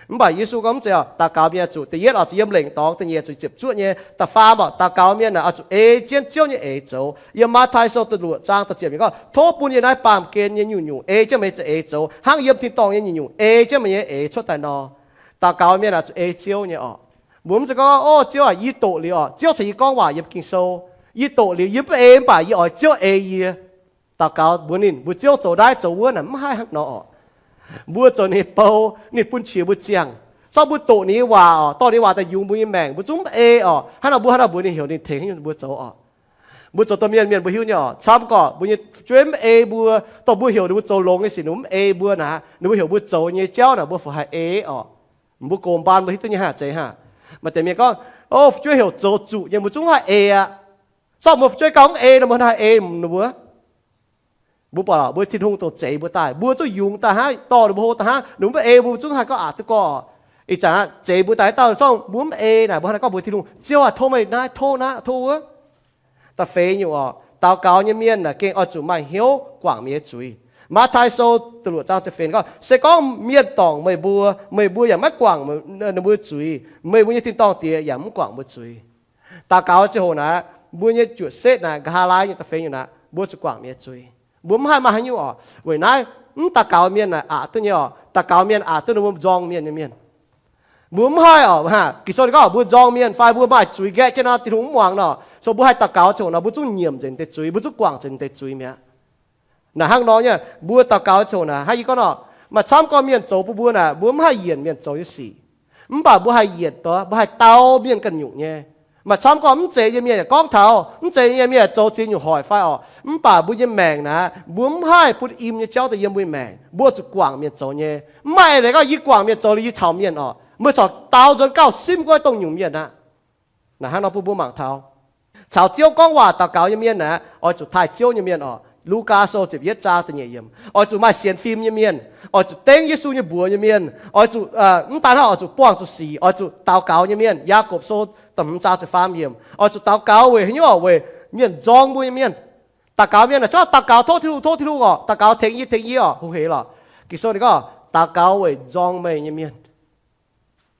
Mv baac Yesu gorngv mv zeiz orqc. Daux gaux mienh zuqc da'yietv oix zuqc yiem lengc dorngx da'nyeic zuqc ziepc zuoqv nyei, da'faam orqc, daux gaux mienh oix zuqc ei jienv Ziouv nyei eix zoux. Yiem Matv^tai Sou da'luoqc zaang da'ziepc yiemc gorngv, tov bun yie naaiv baamh gen nyei nyungc-nyungc ei jienv meih nyei za'eix zoux, hnangv yiem tin-dorngh nyei nyungc-nyungc ei jienv meih nyei eix cuotv daaih nor. Daux gaux mienh oix zuqc ei Ziouv nyei orqc. Mbuo mv zeiz gorngv, o Ziouv aac, yie doqc liuz orqc, Ziouv caux yie gorngv waac yiem Ging-Sou, yie doqc liuz yie mv ei, mv baac yie oix Ziouv ei yie. Daux gaux mbuox ninh, mbuo Ziouv zoux naaiv zoux wuov naaic, mv haih hnangv nor orqc. Mbuo zoux ninh nyei bou, ninh bun qiex mbuo ziangh. Corc mbuo doqc ninh nyei waac orqc, dorh ninh nyei waac daaih yungz mbuo nyei maengc, mbuo zungv mv ei orqc. Hnangv nor mbuo, hnangv nor mbuox ninh, heuc ninh tengx mbuo zoux orqc. Mbuo zoux domh mienh, mienh mbuo hiuv nyei orqc. Camv gorqv mbuo nyei fu'jueiv mv ei mbuo, dongh mbuo heuc ninh mbuo zoux longx nyei sic ninh mbuo mv ei mbuo naaic, ninh mbuo heuc mbuo zoux nyei jauv naaic mbuo fai haih ei orqc. Mbuo gox mbaanh mbuo hiuv duqv nyei haaix zeiz haah? Maaih deix mienh gorngv, o fu'jueiv heuc zoux zuqc nyei mbuo zungv haih ei aqv. Corc mbuo fu'jueiv gauh mv ei nor mbuo haih ei ninh mbuo? Mbuo buatc mbuo Tin-Hungh dongh zeix mbuo daaih, mbuo zungv yungz daaih hnangv, dorh ninh mbuo hlo daaih hnangv, ninh mbuo mv ei mbuo zungv haih gorngv aqc duqv gorqv. Ih zanc zeix mbuo daaih dauh zorngv mbuo mv ei naaic, mbuo hnangv naaic gorngv mbuox Tin-Hungh, Ziouv aac, tov meih naaiv, tov naaiv, tov wuov. Da'feix nyungc orqc, daux gaux nyei mienh naaic gengh oix zuqc maaih hnyouv guangc mienh nyei zuiz. Matv^tai Sou da'luoqc zaang ziepc feix gorngv, se gorngv mienh dorngc meih mbuo, meih mbuo yaac maiv guangc ninh mbuo zuiz, meih mbuo nyei tin-dorngh Diex yaac mv guangc mbuo zuiz. Daux gaux ziangh hoc naaic, mbuo nyei juoqc setv naaic, nqa'haav laai nyei da'feix nyungc naaic, mbuo zuqc guangc mienh nyei zuiz. Mbuo mv haih maaih haaix nyungc orqc. Weic naaiv mv daux gaux mienh naaic aqc duqv nyei orqc. Daux gaux mienh aqc duqv ninh mbuo nzorng mienh nyei mienh. Mbuo mv haih orqc, Ging-Sou ninh gorngv mbuo nzorng mienh fai mbuo maaih zuiz nqaeqv jienv nor, Tin-Hungh mv muangx nor. So mbuo haih daux gaux ziangh hoc nor, mbuo zungv nyiemc nzengc deix zuiz, mbuo zungv guangc nzengc deix zuiz mi'aqv. Naaic hnangv nor nyei, mbuo daux gaux ziangh hoc naaic, hnangv yie gorngv nor, maaih camv gorn mienh zoux bun mbuo naaic, mbuo mv haih yienc mienh zoux nyei sic. Mv baac mbuo haih yienc, mbuo haih dau mienh ganh nyungc nyei. Maaih camv gorn mv zeiz nyei mienh yaac gorngv taux, mv zeiz nyei mienh yaac zoux ziex nyungc hoic fai orqc. Mv baac mbuo nyei maengc naaic, mbuo mv haih bun im nyei jauv daaih yiem mbuo nyei maengc. Mbuo zuqc guangc mienh zoux nyei. Mv maaih eix leiz gorngv yie guangc mienh zoux liuz yie caux mienh orqc. Meih corc dau nzuonx gauh simv guai dongh nyungc mienh aqv. Naaic hnangv nor bun mbuo mangc taux, caux Ziouv gorngv waac daux gaux nyei mienh naaic, oix zuqc taaih Ziouv nyei mienh orqc. Lugaa Sou ziepc yietv zaang da'nyeic yiemc, oix zuqc maaih sienx fim nyei mienh, oix zuqc dengv Yesu nyei mbuox nyei mienh, oix zuqc, mv daan hnangv, oix zuqc buangh zuqc sic, oix zuqc daux gaux nyei mienh. Yaagorpc Sou da'hmz zaang ziepc faam yiemc, oix zuqc daux gaux weic haaix nyungc orqc? Weic mienh nzorng mbuo nyei mienh. Daux gaux mienh naaic corc daux gaux, tov Tin-Hungh, tov Tin-Hungh orqc, daux gaux tengx yie, tengx yie orqc, hungh hec lorqc. Ging-Sou ninh gorngv, daux gaux weic nzorng meih nyei mienh.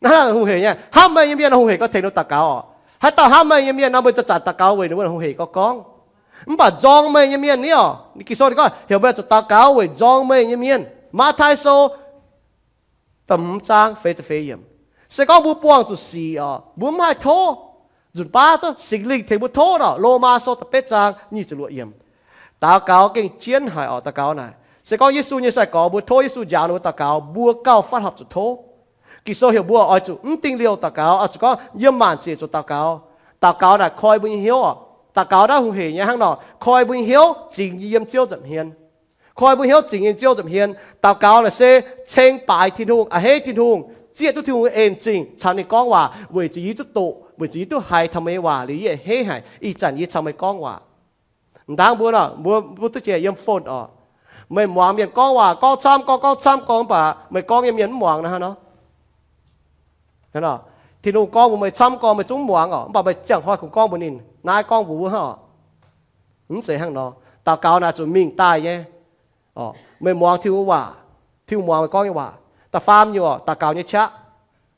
Naaiv hungh hec nyei, hnamv meih nyei mienh hungh hec gorngv tengx ninh daux gaux orqc. Haaix dauh hnamv meih nyei mienh nor, meih zanc-zanc daux gaux weic ninh mbuo hungh hec gorngv gorngv. Mv baac nzorng meih nyei mienh ni orqc, Ging-Sou ninh gorngv heuc meih zuqc daux gaux weic nzorng meih nyei mienh. Matv^tai Sou da'hmz zaang feix ziepc feix yiemc. Se gorngv mbuo buangh zuqc sic orqc, mbuo mv haih tov. Nzunc baav Singx Lingh tengx mbuo tov orqc. Lomaa Sou da'betv zaang nyic ziepc luoqc yiemc. Daux gaux gengh jienv haic orqc. Daux gaux naaic, se gorngv Yesu nyei sai-gorx mbuo tov Yesu njaaux ninh mbuo daux gaux, mbuo gauh fatv horpc zuqc tov. Ging-Sou heuc mbuo oix zuqc mv dingh liouh daux gaux, oix zuqc gorngv yiem maanc siec zuqc daux gaux. Daux gaux naaic koi mbuo nyei hnyouv orqc. Daux gaux naaiv hungh hec nyei hnangv nor, koi mbuo nyei hnyouv zingx yiem Ziouv nza'hmien. Koi mbuo hnyouv zingx yiem Ziouv nza'hmien. Daux gaux naaic se ceng baaix Tin-Hungh, a'hneiv Tin-Hungh, zieqv duqv Tin-Hungh en zingh caux ninh gorngv waac, weic zuqc yie duqv doqc, weic zuqc yie duqv haiz taux meih nyei waac liuz yie a'hneiv haic, ih zanc yie caux meih gorngv waac. M'dangv mbuo nor, mbuo, mbuo duqv jiex yiem phone orqc. Meih muangx mienh gorngv waac gorngv camv gorngv, gorngv camv gorngv, mv baac meih gorngv nyei mienh mv muangx naaiv hnangv nor. Tin-Hungh gorngv mbuox meih camv gorngv meih zungv mv muangx orqc, mv baac meih ziangh hnoi kungx gorngv mbuox ninh, naaiv gorngv mbuox wuov orqc. Mv zeiz hnangv nor. Daux gaux naaic zuqc mingh daaih nyei. Meih muangx Tin-Hungh waac, Tin-Hungh muangx meih gorngv nyei waac. Da'faam nyungc orqc, daux gaux nyei qaqv.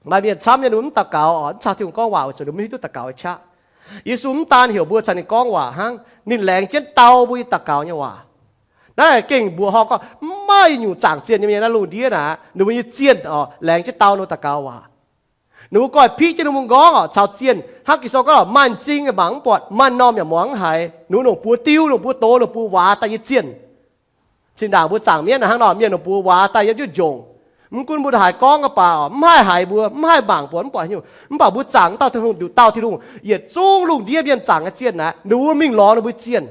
Maaih mienh camv nyei ninh mbuo mv daux gaux orqc, mv caux Tin-Hungh gorngv waac weic zuqc ninh mbuo mv hiuv duqv daux gaux nyei qaqv. Yesu mv daan heuc mbuo caux ninh gorngv waac hnangv, ninh laengz jienv dau mbuo nyei daux gaux nyei waac. Naaiv gengh mbuoqc horngh gorngv mv maaih nyungc zaangc zienh nyei mienh naaiv lungh ndiev naaic, ninh mbuo nyei zienh orqc, laengz jienv dau ninh mbuo daux gaux waac. Ninh mbuo goiv piqv jienv ninh mbuo nqorngv orqc, caux zienh hnangv Ging-Sou gorngv, maaih m'zing yaac mangc mv buatc, maaih m'normh yaac muangx mv haiz, ninh mbuo longc buoz diu, longc buoz doz, longc buoz waac daaih nyei zienh. Zinh ndaangc mbuo zaangc mienv hnangv nor, mienh longc buoz waac daaih yiem jienv njongc. Mv gunv mbuo haih gorngv ga'baac orqc, mv haih haiz mbuo, mv haih mangc buatc, mv buatc nyungc, mv baac mbuo zaangc mv dauh Tin-Hungh, nduqc dauh Tin-Hungh. Yietc zungv lungh ndiev mienh zaangc nyei zienh naaic, ninh mbuo mingh lorz ninh mbuo zienh.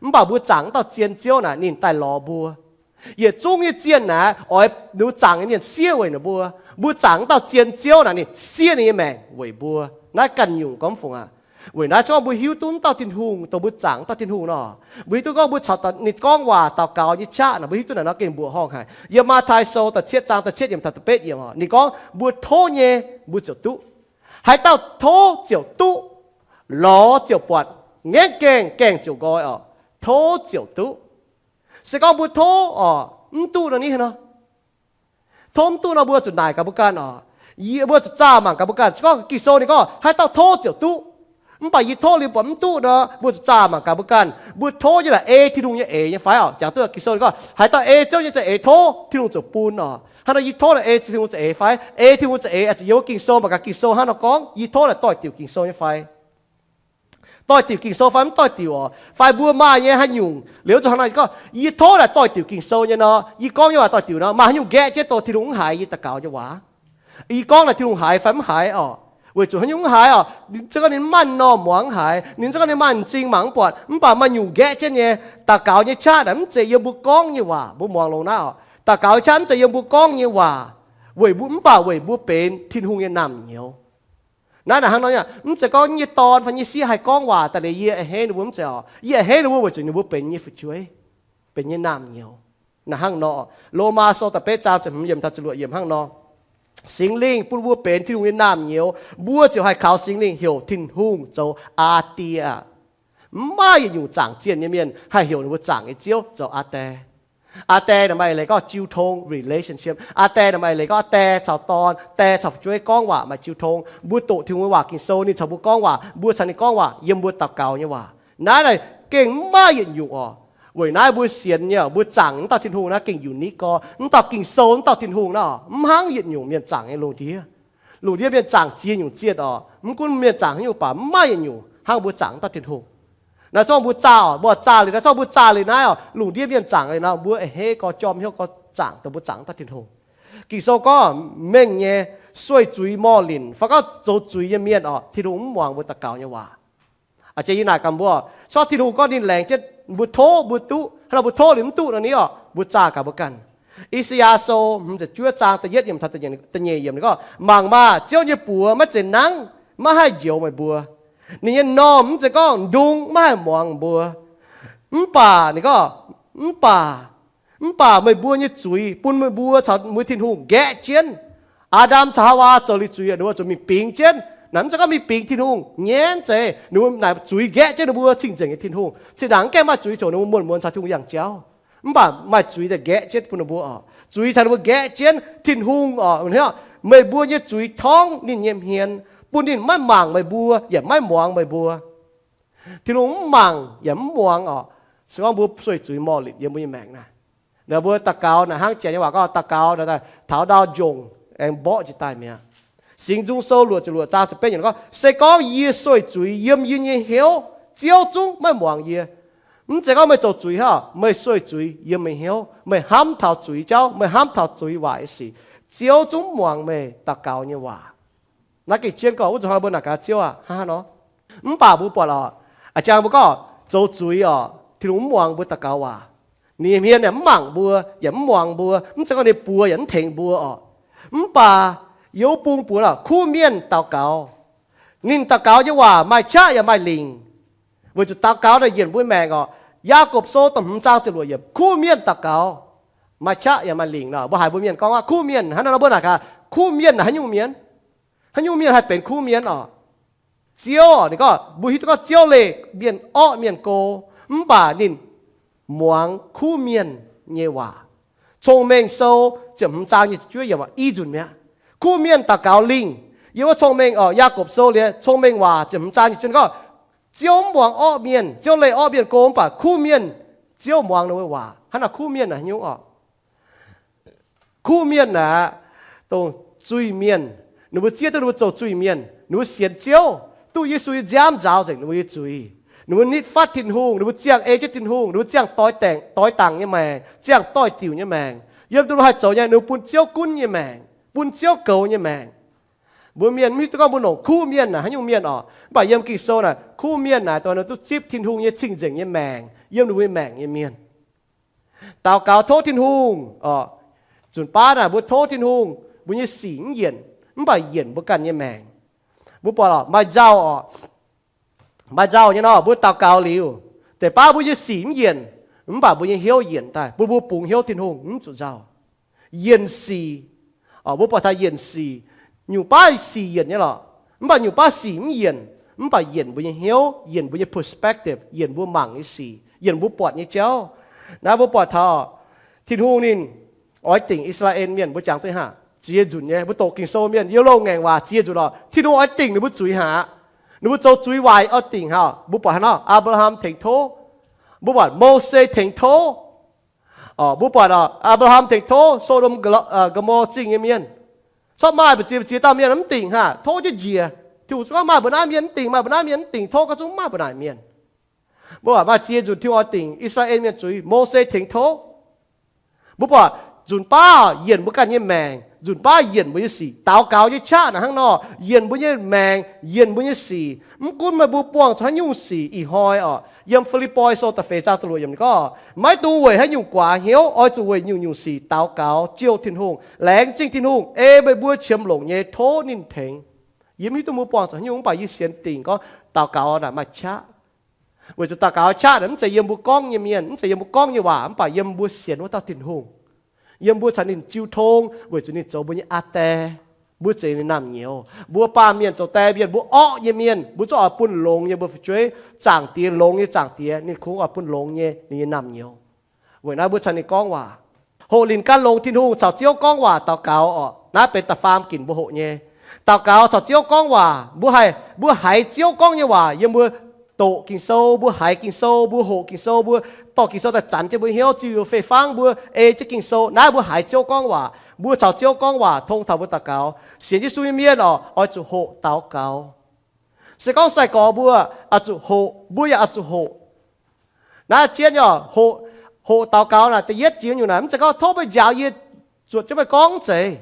Mv baac mbuo zaangc mv dauh zien Ziouv naaic, ninh daaih lorz mbuo. Yietc zungv nyei zienh naaic, oix ninh mbuo zaangc nyei mienh siev weic ninh mbuo. Mbuo zaangc mv dauh zien Ziouv naaic, ninh siev ninh nyei maengc weic mbuo. Naaiv ganh nyungc gorngv fungc aqv. Weic naaiv se gorngv mbuo hiuv duqv mv dauh Tin-Hungh, dongh mbuo zaangc mv dauh Tin-Hungh nor, mbuo hiuv duqv gorngv mbuo caux ninh gorngv waac daux gaux nyei qaqv naaic, mbuo hiuv duqv naaic nor gengh mbuoqc horngh haic. Yiem Matv^tai Sou da'cietv zaang da'cietv yiemc taux da'betv yiemc orqc, ninh gorngv mbuo tov nyei, mbuo ziouc duqv. Haaix dauh tov ziouc duqv, lorz ziouc buatc, ngaengv gaengh, gaengh ziouc nqoi oc. Tov ziouc duqv. Se gorngv mbuo tov oc, mv duqv nor ni nor, tov mv duqv nor mbuo zuqc naaic gaax mbuo ganh oc. Yie mbuo zuqc zaah mangc gaax mbuo ganh. Se gorngv Ging-Sou ninh gorngv haaix dauh tov ziouc duqv, mv baac yie tov liuz buatc mv duqv nor, mbuo zuqc zaah mangc gaax mbuo ganh. Mbuo tov nyei naaic ei Tin-Hungh nyei eix nyei fai oc? Jangx duqv Ging-Sou ninh gorngv haaix dauh ei Ziouv nyei za'eix tov, Tin-Hungh ziouc bun oc. Hnangv nor yie tov naaic ei Tin-Hungh za'eix fai? Ei Tin-Hungh za'eix oix zuqc yiem wuov Ging-Sou mangc gaax Ging-Sou hnangv nor gorngv. Yie tov naaic doix-diuc Ging-Sou nyei fai? Doix-diuc Ging-Sou fai mv doix-diuc oc? Fai mbuo maaih nyei haaix nyungc liuz zuqc hnangv nor yie gorngv yie tov naaic doix-diuc Ging-Sou nyei nor, yie gorngv nyei waac doix-diuc nor, maaih haaix nyungc nqaeqv jienv dongh Tin-Hungh mv haiz yie daux gaux nyei waac? Yie gorngv naaic Tin-Hungh haiz fai mv haiz oc? Weic zuqc haaix nyungc mv haiz oc? Ninh za'gengh ninh maaih norm muangx mv haiz, ninh za'gengh ninh maaih m'zing mangc mv buatc, mv baac maaih nyungc nqaeqv jienv nyei. Daux gaux nyei qaqv naaic mv zeiz yiem mbuo gorngv nyei waac. Mbuo muangx longx naaiv oc, daux gaux nyei qaqv mv zeiz yiem mbuo gorngv nyei waac, weic mv baac weic mbuo benx Tin-Hungh nyei naamh nyouz. Naaiv naaic hnangv nor, mv zeiz gorngv nyei dorn fai nyei sieqv haih gorngv waac daaih liuz yie a'hneiv ninh mbuo, mv zeiz oc. Yie a'hneiv ninh mbuo weic zuqc ninh mbuo benx nyei fu'jueiv, benx nyei naamh nyouz. Naaic hnangv nor, Lomaa Sou da'betv zaang ziepc hmz yiemc taux ziepc luoqc yiemc hnangv nor, Singx Lingh bun mbuo benx Tin-Hungh nyei naamh nyouz, mbuo ziouc haih kaux Singx Lingh heuc Tin-Hungh zoux Aa Die. Mv maaih yietc nyungc zaangc zienh nyei mienh haih heuc ninh mbuo zaangc nyei Ziouv zoux Aa Die. Aa Die naaic maaih leiz gorngv jiu tong, relationship. Aa Die naaic maaih leiz gorngv aa die caux dorn, die caux fu'jueiv gorngv waac maaih jiu tong. Mbuo doqc Tin-Hungh nyei waac Ging-Sou, ninh caux mbuo gorngv waac, mbuo caux ninh gorngv waac yiem mbuo daux gaux nyei waac. Naaiv naaic gengh mv maaih yietc nyungc oc. Weic naaiv mbuo sienx nyei, mbuo zaangc mv dauh Tin-Hungh naaiv gengh unique gorx. Mv dauh Ging-Sou, mv dauh Tin-Hungh naaiv oc, mv hnangv yietc nyungc mienh zaangc nyei lungh ndiev. Lungh ndiev mienh zaangc ziex nyungc zienh oc. Mv gunv mienh zaangc haaix nyungc, mv baac mv maaih yietc nyungc hnangv mbuo zaangc mv dauh Tin-Hungh. Naaiv zorqv mbuo zaah oc, mbuo zaah liuz naaiv, zorqv mbuo zaah liuz naaiv oc, lungh ndiev mienh zaangc liuz nor, mbuo a'hneiv gorx jorm hnyouv gorx zaangc dongh mbuo zaangc mv dauh Tin-Hungh. Ging-Sou gorngv mengh nyei sueih zuiz morh linc fai gorngv zoux zuiz nyei mienh oc, Tin-Hungh mv muangx mbuo daux gaux nyei waac. A'jang yie naaic gaax mbuo, corc Tin-Hungh gorngv ninh laengz jienv mbuo tov mbuo duqv, hnangv nor mbuo tov liuz mv duqv nor ni oc, mbuo zaah gaax mbuo ganh. I^saa^yaa Sou hmz ziepc juov zaang da'yietv yiemc taux da'nyeic yiemc ninh gorngv, mangc maah! Ziouv nyei buoz maiv zeiz nangv maiv haih njoux meih mbuo. Ninh nyei normh mv zeiz gorngv ndung maiv haih muangx mbuo. Mv baac ninh gorngv, mv baac, mv baac meih mbuo nyei zuiz bun meih mbuo caux meih Tin-Hungh nqaeqv jienv. Aa^ndam caux Haawaa zoux liuz zuiz, ninh mbuo zuqc mingh bingx jienv. Naaiv mv zeiz gorngv mingh bingx Tin-Hungh, nyenv zeiz ninh mbuo naaic zuiz nqaeqv jienv ninh mbuo cing-nzengc nyei Tin-Hungh. Zinh ndaangc mv gaengh maaih zuiz zoux ninh mbuo muonz-muonz caux Tin-Hungh yangh jauv. Mv baac maaih zuiz daaih nqaeqv jienv bun ninh mbuo oc. Zuiz caux ninh mbuo nqaeqv jienv Tin-Hungh oc, meih mbuo nyei zuiz torngv ninh nyei hmien, bun ninh maiv mangc meih mbuo yaac maiv muangx meih mbuo. Tin-Hungh mv mangc yaac mv muangx oc. Se gorngv mbuo sueih zuiz morh litc yiem mbuo nyei maengc naaic, mbuo daux gaux naaic hnangv janx nyei waac gorngv daux gaux taux ndau njongc aengx mborqv njiec daaih mi'aqv. Singx Nzung Sou luoqc ziepc luoqc zaang ziepc betv yiemc gorngv, se gorngv yie sueih zuiz yiem yie nyei hnyouv, Ziouv zungv maiv muangx yie. Mv zeiz gorngv meih zoux zuiz hnangv, meih sueih zuiz yiem meih hnyouv, meih hnamv taux zuiz jauv, meih hnamv taux zuiz waaic nyei sic, Ziouv zungv mv muangx meih daux gaux nyei waac. Naaiv gengh jienv gorngv wuov zuqc hnangv mbuo naaic gaax Ziouv aac, hnangv haaix nor? Mv baac mbuo buatc oc, a'jang mbuo gorngv zoux zuiz oc, Tin-Hungh mv muangx mbuo daux gaux waac. Ninh nyei hmien yaac mv mangc mbuo yaac mv muangx mbuo, mv zeiz gorngv ninh buoz yaac mv tengx mbuo oc. Mv baac yiem wuov bung buoz oc, kuv mienh daux gaux. Ninh daux gaux nyei waac maaih qaqv yaac maaih lingc. Weic zuqc daux gaux naaic yienc mbuo maengc oc. Yaagorpc Sou da'hmz zaang ziepc luoqc yiemc, kuv mienh daux gaux maaih qaqv yaac maaih lingc nor. Mbuo haiz mbuo mienh gorngv aqv, kuv mienh hnangv nor, mbuo naaic gaax, kuv mienh naaic haaix nyungc mienh? Haaix nyungc mienh haih benx kuv mienh oc? Ziouv oc, ninh gorngv mbuo hiuv duqv gorngv Ziouv leih mienh orqv mienh go, mv baac ninh muangx kuv mienh nyei waac. Cong-Mengh Sou ziepc hmz zaang nyic ziepc juov yiemc i nzunc mi'aqv. Kuv mienh daux gaux lingh. Yiem wuov Cong-Mengh oc, Yaagorpc Sou liuz Cong-Mengh Waac ziepc hmz zaang nyic ziepc juov ninh gorngv, Ziouv mv muangx orqv mienh, Ziouv leih orqv mienh go, mv baac kuv mienh Ziouv muangx ninh mbuo waac. Hnangv naaic kuv mienh naaic haaix nyungc oc? Kuv mienh naaic, dongh zuiz-mienh. Ninh mbuo zieqv duqv ninh mbuo zoux zuiz-mienh, ninh mbuo sienx Ziouv, duqv Yesu nyei nziaamv nzaaux nzengc ninh mbuo nyei zuiz. Ninh mbuo nitv fatv Tin-Hungh, ninh mbuo ziangh ei jienv Tin-Hungh, ninh mbuo ziangh doix dangc, doix dangc nyei maengc, ziangh doix-diuc nyei maengc. Yiem duqv ninh mbuo haih zoux nyei, ninh mbuo bun Ziouv gunv nyei maengc, bun Ziouv goux nyei maengc. Mbuo mienh mv hiuv duqv gorngv mbuo longc kuv mienh naaic haaix nyungc mienh oc. Mv baac yiem Ging-Sou naaic, kuv mienh naaic dongh ninh duqv zipv Tin-Hungh nyei cing-nzengc nyei maengc yiem ninh mbuo nyei maengc nyei mienh. Daux gaux tov Tin-Hungh oc. Nzunc baav naaic mbuo tov Tin-Hungh, mbuo nyei sic mv yienc, mv baac yienc mbuo ganh nyei maengc. Mbuo buatc oc, maaih nzauh oc, maaih nzauh nyei nor, mbuo daux gaux liuz, deix baav mbuo nyei sic mv yienc, mv baac mbuo nyei hnyouv yienc daaih, bun mbuo bungx hnyouv Tin-Hungh mv zuqc nzauh. Yienc sic. Mbuo buatc taux yienc sic, nyungc baav sic yienc nyei lorqc. Mv baac nyungc baav sic mv yienc, mv baac yienc mbuo nyei hnyouv, yienc mbuo nyei perspective, yienc mbuo mangc nyei sic, yienc mbuo buatc nyei jauv. Naaiv mbuo buatc taux Tin-Hungh ninh oix dingc I^saa^laa^en Mienh, mbuo jangx duqv haac, ziex nzunc nyei. Mbuo doqc Ging-Sou mienh yiem loz-ngaengc waac ziex nzunc oc, Tin-Hungh oix dingc ninh mbuo zuiz haac. Ninh mbuo zoux zuiz waaic oix dingc haac. Mbuo buatc haaix nor? Apc^laa^ham tengx tov. Mbuo buatc Mose tengx tov. Mbuo buatc Apc^laa^ham tengx tov So^ndom, Gomorrah zingh nyei mienh. Corc maaih mbu'ziex mbu'ziex dauh mienh mv dingc haac, tov jienv njiec. Tin-Hungh gorngv maaih mbuo naaiv mienh mv dingc, maaih mbuo naaiv mienh mv dingc, tov gorngv zungv maaih mbuo naaic mienh. Mbuo buatc maaih ziex nzunc Tin-Hungh oix dingc I^saa^laa^en Mienh zuiz, Mose tengx tov. Mbuo buatc nzunc baav yienc mbuo ganh nyei maengc, nzunc baav yienc mbuo nyei sic. Daux gaux nyei qaqv naaic hnangv nor, yienc mbuo nyei maengc, yienc mbuo nyei sic. Mv gunv meih mbuo buangh zuqc haaix nyungc sic ih hnoi oc, yiem Fi^lipv^poi Sou da'feix zaang da'luoqc yiemc ninh gorngv, maiv dungx weic haaix nyungc guaax hnyouv, oix zuqc weic nyungc-nyungc sic daux gaux jouh Tin-Hungh, laengz zingh Tin-Hungh ei meih mbuo qiemx longc nyei tov ninh tengx. Yie mv hiuv duqv mbuo buangh zuqc haaix nyungc, mv baac yie sienx dingc gorngv daux gaux naaic maaih qaqv. Weic zuqc daux gaux qaqv naaic mv zeiz yiem mbuo gorngv nyei mienh, mv zeiz yiem mbuo gorngv nyei waac, mv baac yiem mbuo sienx wuov dauh Tin-Hungh. Yiem mbuo caux ninh jiu tong weic zuqc ninh zoux mbuo nyei aa die. Mbuo zeiz ninh naamh nyouz. Mbuo baamh mienh zoux die mienh, mbuo orqv nyei mienh, mbuo zungv oix bun longx nyei mbuo fu'jueiv, Zaangc Diex longx nyei Zaangc Diex, ninh kungx oix bun longx nyei ninh nyei naamh nyouz. Weic naaiv mbuo caux ninh gorngv waac, hoqc linc gan longx Tin-Hungh, caux Ziouv gorngv waac daux gaux oc. Naaiv benx da'faam ginc mbuo hoqc nyei. Daux gaux caux Ziouv gorngv waac, mbuo haih, mbuo haiz Ziouv gorngv nyei waac yiem mbuo doqc Ging-Sou, mbuo haiz Ging-Sou, mbuo hoqc Ging-Sou, mbuo dorh Ging-Sou daaih zanc jienv mbuo hnyouv, ziux fei-fangv mbuo, ei jienv Ging-Sou. Naaiv mbuo haiz Ziouv gorngv waac, mbuo caux Ziouv gorngv waac tong taux mbuo daux gaux. Sienx Yesu nyei mienh oc, oix zuqc hoqc daux gaux. Se gorngv sai-gorx mbuo oix zuqc hoqc, mbuo yaac oix zuqc hoqc. Naaiv jienv nyei oc, hoqc daux gaux naaic da'yietv jiex nyungc naaic mv zeiz gorngv tov meih njaaux yie zuotc jienv meih gorngv, mv zeiz.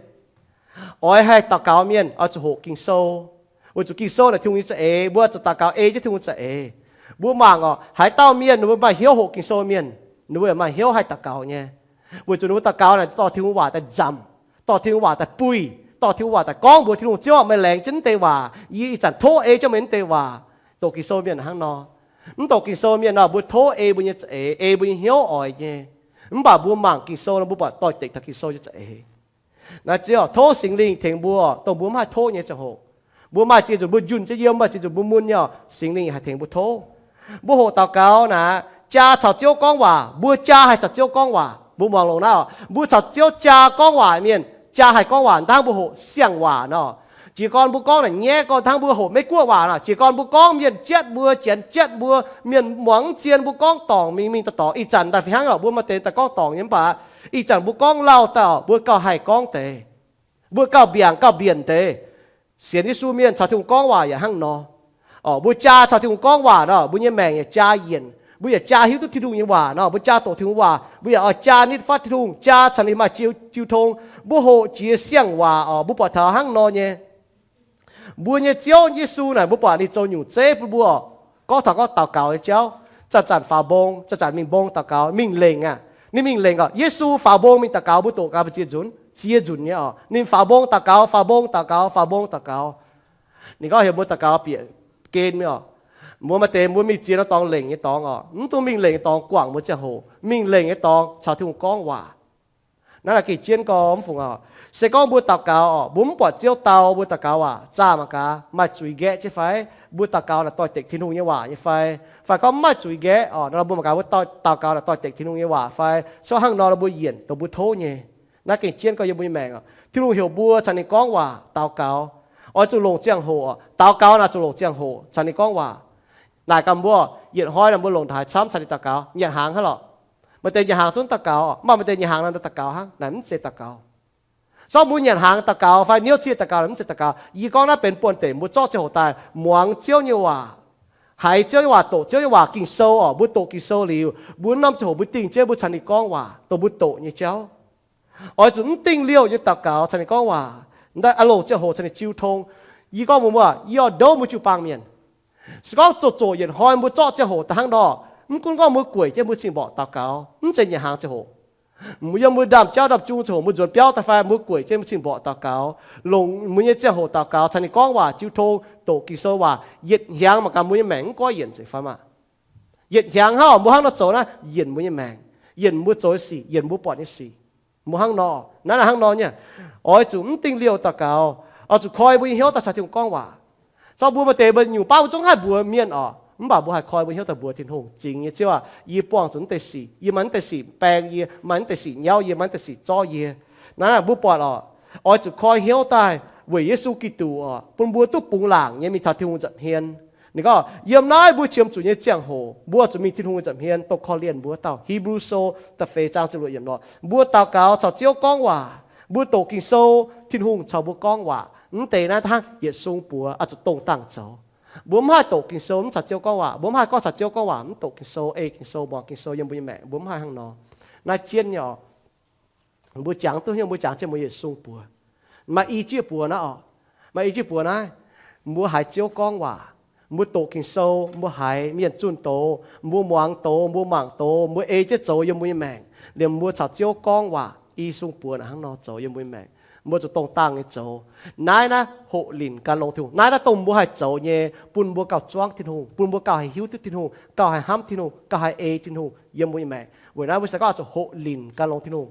Oix haih daux gaux mienh oix zuqc hoqc Ging-Sou, weic zuqc Ging-Sou naaic Tin-Hungh nyei za'eix, mbuo zuqc daux gaux ei jienv Tin-Hungh za'eix. Mbuo mangc oc, haaix dauh mienh ninh mbuo maaih hnyouv hoqc Ging-Sou mienh, ninh mbuo yaac maaih hnyouv haih daux gaux nyei. Weic zuqc ninh mbuo daux gaux naaic dorh Tin-Hungh waac daaih nzamc, dorh Tin-Hungh waac daaih buih, dorh Tin-Hungh waac daaih gorngv mbuox Tin-Hungh, Ziouv aac, meih laengz jienv naaiv deix waac, yie ih zanc tov ei jienv meih naaiv deix waac. Doqc Ging-Sou mienh hnangv nor. Mv doqc Ging-Sou mienh nor, mbuo tov ei mbuo nyei za'eix, ei mbuo nyei hnyouv oix nyei. Mv baac mbuo mangc Ging-Sou nor, mbuo buatc doix-dekc taux Ging-Sou nyei za'eix. Naaiv ziouc tov Singx Lingh tengx mbuo, dongh mbuo mv haih tov nyei ziangh hoc. Mbuo maaih ziex nzunc mbuo njunh jienv yiem, maaih ziex nzunc mbuo mun nyei oc, Singx Lingh haih tengx mbuo tov. Mbuo hoqc daux gaux naaic, jaa caux Ziouv gorngv waac, mbuo jaa haih caux Ziouv gorngv waac. Mbuo muangx longx naaiv oc, mbuo caux Ziouv jaa gorngv waac mienh, jaa haih gorngv waac hnangv mbuo hoqc siang-waac nor. Jiez gorn mbuo gorngv naaic nyaiv gorn hnangv mbuo hoqc Meiv-Guoqv waac nor. Jiez gorn mbuo gorngv mienh jatv mbuo, janx jatv mbuo, mienh muangx mv zien, mbuo gorngv dorngc mingh mingh dorh dorngc. Ih zanc daaih fih hnangv oc, mbuo maaih deix daaih gorngv dorngc nyei, mv baac ih zanc mbuo gorngv lauh daaih oc, mbuo gauh haih gorngv deix. Mbuo gauh mbiaangc gauh mbienc deix. Sienx Yesu mienh caux Tin-Hungh gorngv waac yaac hnangv nor. Mbuo jaa caux Tin-Hungh gorngv waac nor, mbuo nyei maengc yaac jaa yienc. Mbuo yaac jaa hiuv duqv Tin-Hungh nyei waac nor, mbuo jaa doqc Tin-Hungh waac, mbuo yaac oix jaa nitv fatv Tin-Hungh, jaa caux ninh maaih jiu, jiu tong. Mbuo hoqc jiex siang-waac oc, mbuo buatc taux hnangv nor nyei. Mbuo nyei Ziouv Yesu naaic, mbuo buatc ninh zoux nyungc zeiv bun mbuo oc. Gorngv taux gorngv daux gaux nyei jauv, zanc-zanc faaux mbong, zanc-zanc mingh mbong daux gaux, mingh lengc aqv. Ninh mingh lengc oc. Yesu faaux mbong mingh daux gaux, mbuo doqc gaax mbuo ziex nzunc, ziex nzunc nyei oc. Ninh faaux mbong daux gaux, faaux mbong daux gaux, faaux mbong daux gaux. Ninh gorngv heuc mbuo daux gaux bieqc gen mingh oc. Mbuo maaih deix mbuo mingh ziex norm dorngx lengc nyei dorngx oc, mv dungx mingh lengc nyei dorngx guangc mbuo ziangh hoc. Mingh lengc nyei dorngx caux Tin-Hungh gorngv waac. Naaiv naaic gengh jienv gorx mv fungc oc. Se gorngv mbuo daux gaux oc, mbuo mv buatc Ziouv dau, mbuo daux gaux waac zaah mangc gaax maaih zuiz nqaeqv jienv fai? Mbuo daux gaux naaic doix-dekc Tin-Hungh nyei waac nyei fai? Fai gorngv mv maaih zuiz nqaeqv oc, nor mbuo mangc gaax mbuo daux gaux naaic doix-dekc Tin-Hungh nyei waac fai? Se gorngv hnangv nor, mbuo yienc dongh mbuo tov nyei. Naaiv gengh jienv gorx yiem mbuo nyei maengc oc. Tin-Hungh heuc mbuo caux ninh gorngv waac daux gaux. Oix zuqc longc ziangh hoc oc. Daux gaux naaic zuqc longc ziangh hoc caux ninh gorngv waac. Naaic gaax mbuo, yietc hnoi naaic mbuo longc ndaaih camv caux ninh daux gaux, nyanc hnaangx hnangv lorqc. Maaih deix nyanc hnaangx zungv daux gaux, mv baac maaih deix nyanc hnaangx naaic daux gaux hnangv, naaic mv zeiz daux gaux. Zorqv mbuo nyanc hnaangx daux gaux fai niouv cie daux gaux, mv zeiz daux gaux. Yie gorngv naaiv benx buonv-deic mbuo zorqv ziangh hoc daaih muangx Ziouv nyei waac, haiz Ziouv nyei waac, doqc Ziouv nyei waac, Ging-Sou oc. Mbuo doqc Ging-Sou liuz, mbuo norm ziangh hoc mbuo dingh jienv mbuo caux ninh gorngv waac dongh mbuo doqc nyei jauv. Oix zuqc mv dingh liouh nyei daux gaux caux ninh gorngv waac, ndaaih longc ziangh hoc caux ninh jiu tong. Yie gorngv mbuo, mbuo, yie oix ndouv mbuo jiu-baang mienh. Se gorngv zoqc zoqc yietc hnoi mbuo zorqv ziangh hoc daaih hnangv nor, mv gunv gorngv mbuo gueic jienv mbuo cing-mborqc daux gaux, mv zeiz nyanc hnaangx ziangh hoc, mbuo yiem mbuo ndaamv-jauv ndaamv-jung ziangh hoc mbuo nzuonx biauv daaih fai, mbuo gueic jienv mbuo cing-mborqc daux gaux, longc mbuo nyei ziangh hoc daux gaux caux ninh gorngv waac, jiu tong, doqc Ging-Sou waac, yietc hnyangx mangc gaax mbuo nyei maengc mv goiv yienc nzengc fai maah. Yietc hnyangx hnangv oc, mbuo hnangv nor zoux naaiv, yienc mbuo nyei maengc, yienc mbuo zoux nyei sic, yienc mbuo buatc nyei sic. Mbuo hnangv nor, naaiv naaic hnangv nor nyei. Oix zuqc mv dingh liouh daux gaux, oix zuqc koi mbuo nyei hnyouv daaih caux Tin-Hungh gorngv waac. Dorh mbuo maaih deix mbuo nyungc baav mbuo zungv haih mbuox mienh oc, mv baac mbuo haih koi mbuo hnyouv daaih mbuox Tin-Hungh, Zingx nyei Ziouv aac, yie buangh zuqc naaiv deix sic, yie maaih naaiv deix sic baeng yie, maaih naaiv deix sic nyauv yie, maaih naaiv deix sic zorv yie. Naaiv mbuo buatc oc, oix zuqc koi hnyouv daaih weic Yesu Giduc oc, bun mbuo duqv bungx laangc nyei mingh taux Tin-Hungh nza'hmien. Ninh gorngv, yiem naaiv mbuo qiemx zuqc nyei ziangh hoc, mbuo zuqc mingh Tin-Hungh nza'hmien dongh korv-lienh mbuo dauh. Hipv^lu Sou da'feix zaang ziepc luoqc yiemc nor, mbuo daux gaux caux Ziouv gorngv waac, mbuo doqc Ging-Sou, Tin-Hungh caux mbuo gorngv waac. Mv deix naaiv hnangv yietc sung buoz oix zuqc dongh dangh zoux. Mbuo mv haih doqc Ging-Sou mv caux Ziouv gorngv waac, mbuo mv haih gorngv caux Ziouv gorngv waac mv doqc Ging-Sou, ei Ging-Sou, muangx Ging-Sou yiem mbuo nyei maengc, mbuo mv haih hnangv nor. Naaiv jienv nyei oc. Mbuo jangx duqv hnyouv, mbuo jangx jienv mbuo yietc sung buoz. Maaih i jieqv buoz naaiv oc. Maaih i jieqv buoz naaiv, mbuo haiz Ziouv gorngv waac, mbuo doqc Ging-Sou, mbuo haiz mienh zunh doz, mbuo muangx doz, mbuo mangc doz, mbuo ei jienv zoux yiem mbuo nyei maengc, liemh mbuo caux Ziouv gorngv waac, i sung buoz naaic hnangv nor zoux yiem mbuo nyei maengc. Mbuo zuqc dongh dangh nyei zoux. Naaiv naaiv hoqc linc gan longx Tin-Hungh. Naaiv naaiv dongh mbuo haih zoux nyei, bun mbuo gauh zuangv Tin-Hungh, bun mbuo gauh haih hiuv duqv Tin-Hungh, gauh haih hnamv Tin-Hungh, gauh haih ei Tin-Hungh yiem mbuo nyei maengc. Weic naaiv mbuo se gorngv oix zuqc hoqc linc gan longx Tin-Hungh.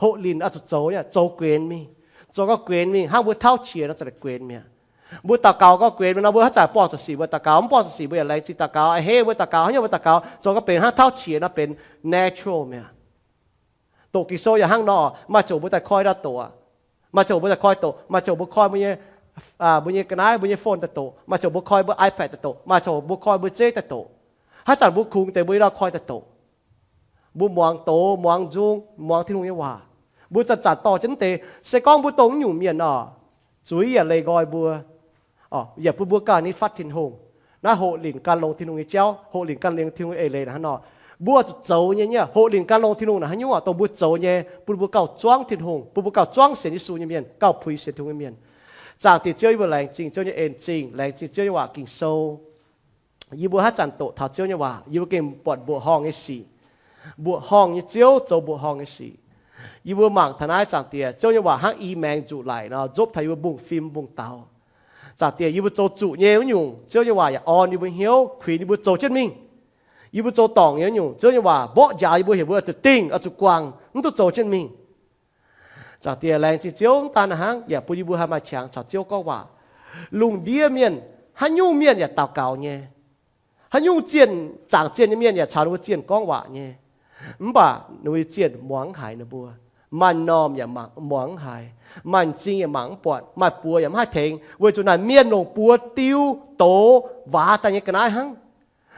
Hoqc linc oix zuqc zoux nyei, zoux guenx mingh. Zoux gau guenx mingh hnangv mbuo tauv qiex nor, za'gengh guenx mi'aqv. Mbuo daux gaux gau guenx mingh nor, mbuo haaix zanc buangh zuqc sic mbuo daux gaux, mv buangh zuqc sic mbuo yaac laengz zingh daux gaux, a'hneiv mbuo daux gaux, haaix nyungc mbuo daux gaux, zoux gau benx hnangv tauv qiex nor benx natural mi'aqv. Doqc Ging-Sou yaac hnangv nor, maaih ziouc mbuo daaih koi ndau doqc aqv. Maaih ziouc mbuo daaih koi doqc, maaih ziouc mbuo koi mbuo nyei, mbuo nyei ga'naaiv, mbuo nyei phone daaih doqc, maaih ziouc mbuo koi mbuo iPad daaih doqc, maaih ziouc mbuo koi mbuo zeiv daaih doqc. Haaix zanc mbuo kungx deix mbuo i ndau koi daaih doqc. Mbuo muangx doz, muangx nzung, muangx Tin-Hungh nyei waac. Mbuo zanc-zanc dorh jienv deix, se gorngv mbuo dongh nyungc mienh nor, zuiz yaac leih nqoi mbuo, yaac bun mbuo gauh ninh fatv Tin-Hungh. Naaiv hoqc linc gan longx Tin-Hungh nyei jauv, hoqc linc gan longx Tin-Hungh eix leiz hnangv nor. Mbuo zuqc zoux nyei, nyei hoqc linc gan longx Tin-Hungh naaic haaix nyungc dongh mbuo zoux nyei bun mbuo gauh zuangv Tin-Hungh, bun mbuo gauh zuangv sienx Yesu nyei mienh, gauh puix sienx Tin-Hungh nyei mienh. Zaangc Diex Ziouv, yie mbuo laengz zingh Ziouv nyei en-zingh, laengz zingh Ziouv nyei waac Ging-Sou. Yie mbuo haaix zanc doqc taux Ziouv nyei waac, yie mbuo gengh buatc mbuoqc horngh nyei sic. Mbuoqc horngh nyei Ziouv zoux mbuoqc horngh nyei sic. Yie mbuo mangc taux naaiv, Zaangc Diex, Ziouv nyei waac hnangv i maengx nzuqc laic nor, nzopv taux yie mbuo mbungv fim mbungv daux. Zaangc Diex, yie mbuo zoux zuqc nyei wuov nyungc, Ziouv nyei waac yaac orn yie mbuo hnyouv, kuinx yie mbuo zoux jienv mingh. Yie mbuo zoux dorngc nyei wuov nyungc, Ziouv nyei waac mborqv njaaux yie mbuo, heuc mbuo zuqc dingh, zuqc guangc, mv duqv zoux jienv mingh. Zaangc Diex, laengz zingh Ziouv, mv daan hnangv yaac bun yie mbuo haih maaih qangx caux Ziouv gorngv waac. Lungh ndiev mienh, haaix nyungc mienh yaac daux gaux nyei. Haaix nyungc zienh, zaangc zienh nyei mienh yaac caux ninh mbuo zienh gorngv waac nyei. Mv baac ninh mbuo zienh muangx mv haiz ninh mbuo. Maaih m'normh yaac mangc, muangx mv haiz. Maaih m'zing yaac mangc mv buatc. Maaih buoz yaac mv haih tengx, weic zuqc naaic mienh longc buoz diu, doz, waac daaih nyei ga'naaiv hnangv.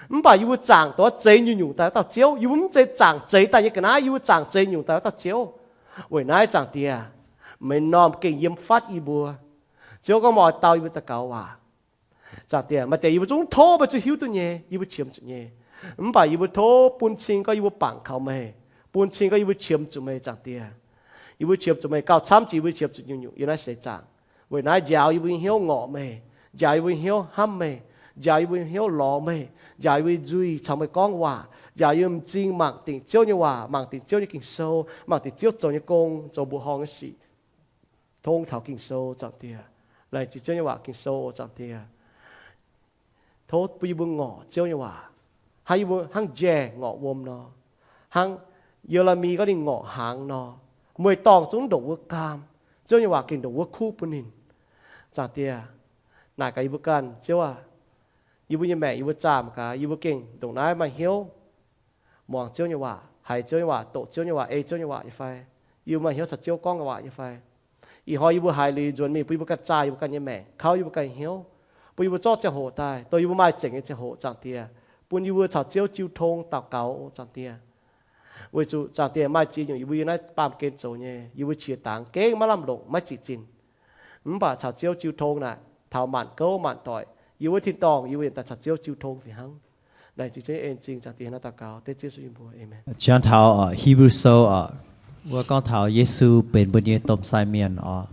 Mv baac yie mbuo zaangc doqc zeix nyungc-nyungc daaih dauh Ziouv. Yie mbuo mv zeiz zaangc zeix daaih nyei ga'naaiv, yie mbuo zaangc zeix nyungc daaih dauh Ziouv. Weic naaiv, Zaangc Diex, meih m'normh gengh yiem fatv yie mbuo. Ziouv gorngv meih oix dau yie mbuo daux gaux waac. Zaangc Diex, maaih deix yie mbuo zungv tov meih zuqc hiuv duqv nyei, yie mbuo qiemx zuqc nyei. Mv baac yie mbuo tov bun cing gorngv yie mbuo bangc kaux meih, bun cing gorngv yie mbuo qiemx zuqc meih, Zaangc Diex. Yie mbuo qiemx zuqc meih gauh camv jiex yie mbuo qiemx zuqc nyungc-nyungc yiem naaiv seix zaangc. Weic naaiv njaaux yie mbuo nyei hnyouv ngorc meih, njaaux yie mbuo nyei hnyouv hnamv meih, njaaux yie mbuo nyei hnyouv lorz meih, njaaux yie mbuo nzuih caux meih gorngv waac, njaaux yie mbuo m'zing mangc dingc Ziouv nyei waac, mangc dingc Ziouv nyei Ging-Sou, mangc dingc Ziouv zoux nyei gong, zoux mbuoqc horngh nyei sic. Tong taux Ging-Sou, Zaangc Diex. Laengz zingh Ziouv nyei waac Ging-Sou, Zaangc Diex. Tov bun yie mbuo ngorc Ziouv nyei waac, hnangv yie mbuo hnangv njaih ngorc wuom nor, hnangv Ye^le^mi gorngv ninh ngorc hnaangx nor, mueiz-dorngh zungv ndongc wuov gaam, Ziouv nyei waac gengh ndongc wuov kuv bun ninh. Zaangc Diex, naaic gaax yie mbuo ganh, Ziouv aac, yie mbuo nyei maengc yie mbuo zaamh gaax, yie mbuo gengh ndongc naaiv maaih hnyouv muangx Ziouv nyei waac, haiz Ziouv nyei waac, doqc Ziouv nyei waac, ei Ziouv nyei waac nyei fai? Yie mbuo maaih hnyouv caux Ziouv gorngv waac nyei fai? Ih hnoi yie mbuo haiz liuz nzuonx mingh, bun yie mbuo ganh zaah yie mbuo ganh nyei maengc, kauv yie mbuo ganh nyei hnyouv, bun yie mbuo zorqv ziangh hoc daaih, dongh yie mbuo maaih zengc nyei ziangh hoc, Zaangc Diex, bun yie mbuo caux Ziouv jiu tong daux gaux, Zaangc Diex. Weic zuqc, Zaangc Diex, maaih ziex nyungc yie mbuo yiem naaiv baamh gen zoux nyei, yie mbuo qiex dangx gengh maiv lamh longc, maiv ziqc zinh. Mv baac caux Ziouv jiu tong naaic, taux maanc gouv maanc doic, yie mbuo tin-dorngh yie mbuo yaac daaih caux Ziouv jiu tong fih hnangv. Laengz zingh Ziouv nyei en-zingh, Zaangc Diex, naaiv daux gaux dengv Ziouv Yesu nyei mbuox, Aamen. Jangx taux Hipv^lu Sou oc, wuov gorngv taux Yesu benx mbuo nyei domh sai mienh oc.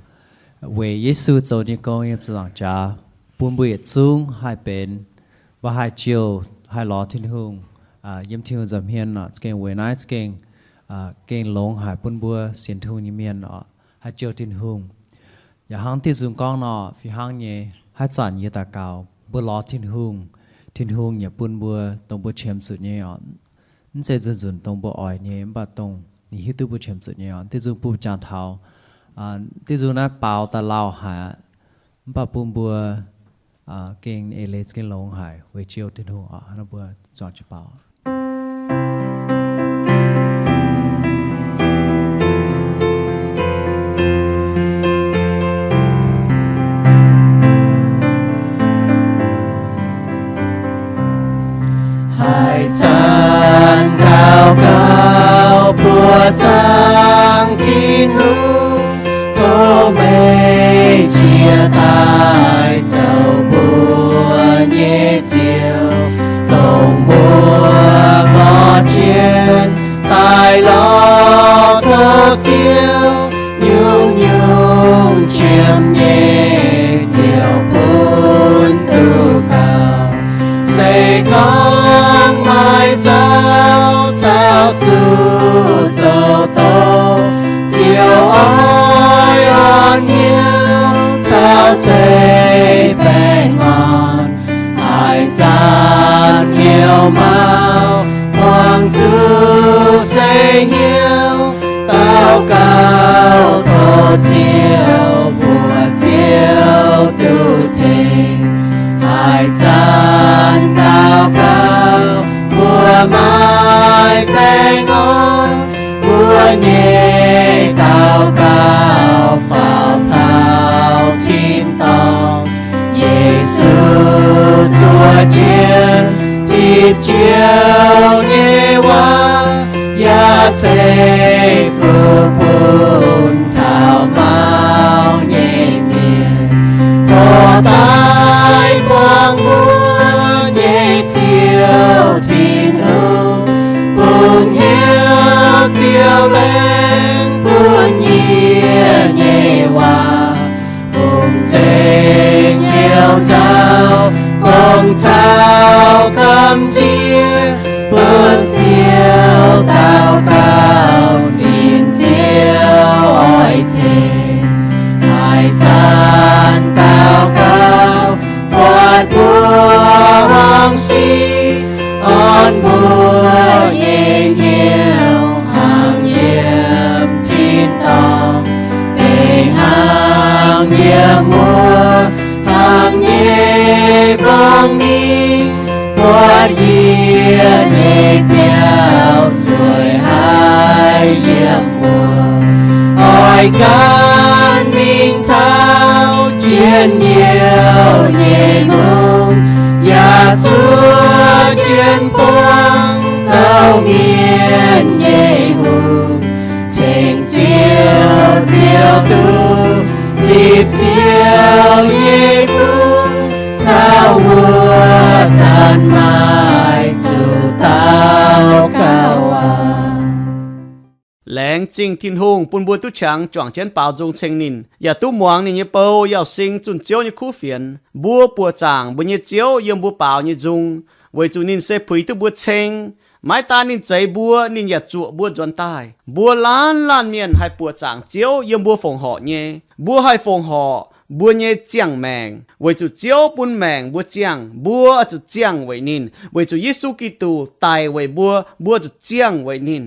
Weic Yesu zoux nyei gong yiem ziepc nzaangc jaax, bun mbuo yietc zungv haih benx, mbuo haih jouh, haih lorz Tin-Hungh, yiem Tin-Hungh nza'hmien oc. Za'gengh weic naaiv za'gengh, gengh longx haic bun mbuo sienx Tin-Hungh nyei mienh oc, haih jouh Tin-Hungh. Yaac hnangv diuh nzung gorngv nor, fih hnangv nyei, haaix zanc yie daux gaux, mbuo lorz Tin-Hungh, Tin-Hungh yaac bun mbuo dongh mbuo qiemx zuqc nyei oc. Mv zeiz nzunc nzunc dongh mbuo oix nyei, mv baac dongh ninh hiuv duqv mbuo qiemx zuqc nyei oc. Diuh nzung bun jangx taux, diuh nzung naaiv baaux daaih lauh haic aqv. Mv baac bun mbuo gengh eix leiz gengh longx haic, weic Ziouv Tin-Hungh oc. Hnangv naaiv mbuo zuangx jienv baaux. Haaix zanc daux gaux buoqc zaangc Tin-Hungh, tov meih jiex daaih zoux mbuo nyei Ziouv, dongh mbuo ngorc jienv daaih lorz tov Ziouv, nyungc-nyungc qiemx nyei ziouc bun duqv gaux. Se gorngv maaih nzauh caux zuqc zoux doqc, ziouc oix orn hnyouv caux zeiv baengh orn. Haaix zanc hnyouv mauv, muangx zuqc seix hnyouv, daux gaux tov Ziouv, mbuo Ziouv duqv tengx. Haaix zanc daux gaux mbuo maaih baengh orn, mbuo nyei daux gaux faaux taux tin-dorngh. Yesu zuov jienv zipv Ziouv nyei waac, yaac ceix fuqv bun taux mauv nyei mienh. Tov daaih buangh mbuo nyei Ziouv Tin-Hungh, bungx hnyouv ziouc laengz bun yie nyei waac, fungx nzengc hnyouv nzauh, gong caux gamh nziex, bun Ziouv daux gaux, ninh Ziouv oix tengx. Haaix zanc daux gaux buatc mbuo hungh sic, orn mbuo nyei hnyouv hnangv yiem tin-dorngh, beiv hnangv yiem wuov hnangv nyei mbong-ningv, buatc yie nyei biauv zueiz haiv yiem wuov. Oix gan mingh taux njien-youh nyei mungv, yaac zuov jienv buangv gouv mienh nyei hungh, ceng Ziouv, Ziouv duqv zipv Ziouv nyei fuqv, taux wuov zanc maaih zuqc daux gaux aqv. Laengz zingh Tin-Hungh bun mbuo duqv qangx juangc jienv baaux nzung ceng ninh, yaac duqv muangx ninh nyei bou, yaac sing zunh Ziouv nyei kuv fienx. Mbuo buoqc zaangc mbuo nyei Ziouv yiem mbuo baaux nyei nzung, weic zuqc ninh se puix duqv mbuo ceng. Maiv daan ninh zeix mbuo, ninh yaac zuoqc mbuo nzuonx daaih. Mbuo laanh laanh mienh haih buoqc zaangc Ziouv yiem mbuo fongc horc nyei. Mbuo haih fongc horc mbuo nyei ziangh maengc, weic zuqc Ziouv bun maengc mbuo ziangh, mbuo zuqc ziangh weic ninh. Weic zuqc Yesu Giduc daic weic mbuo, mbuo zuqc ziangh weic ninh.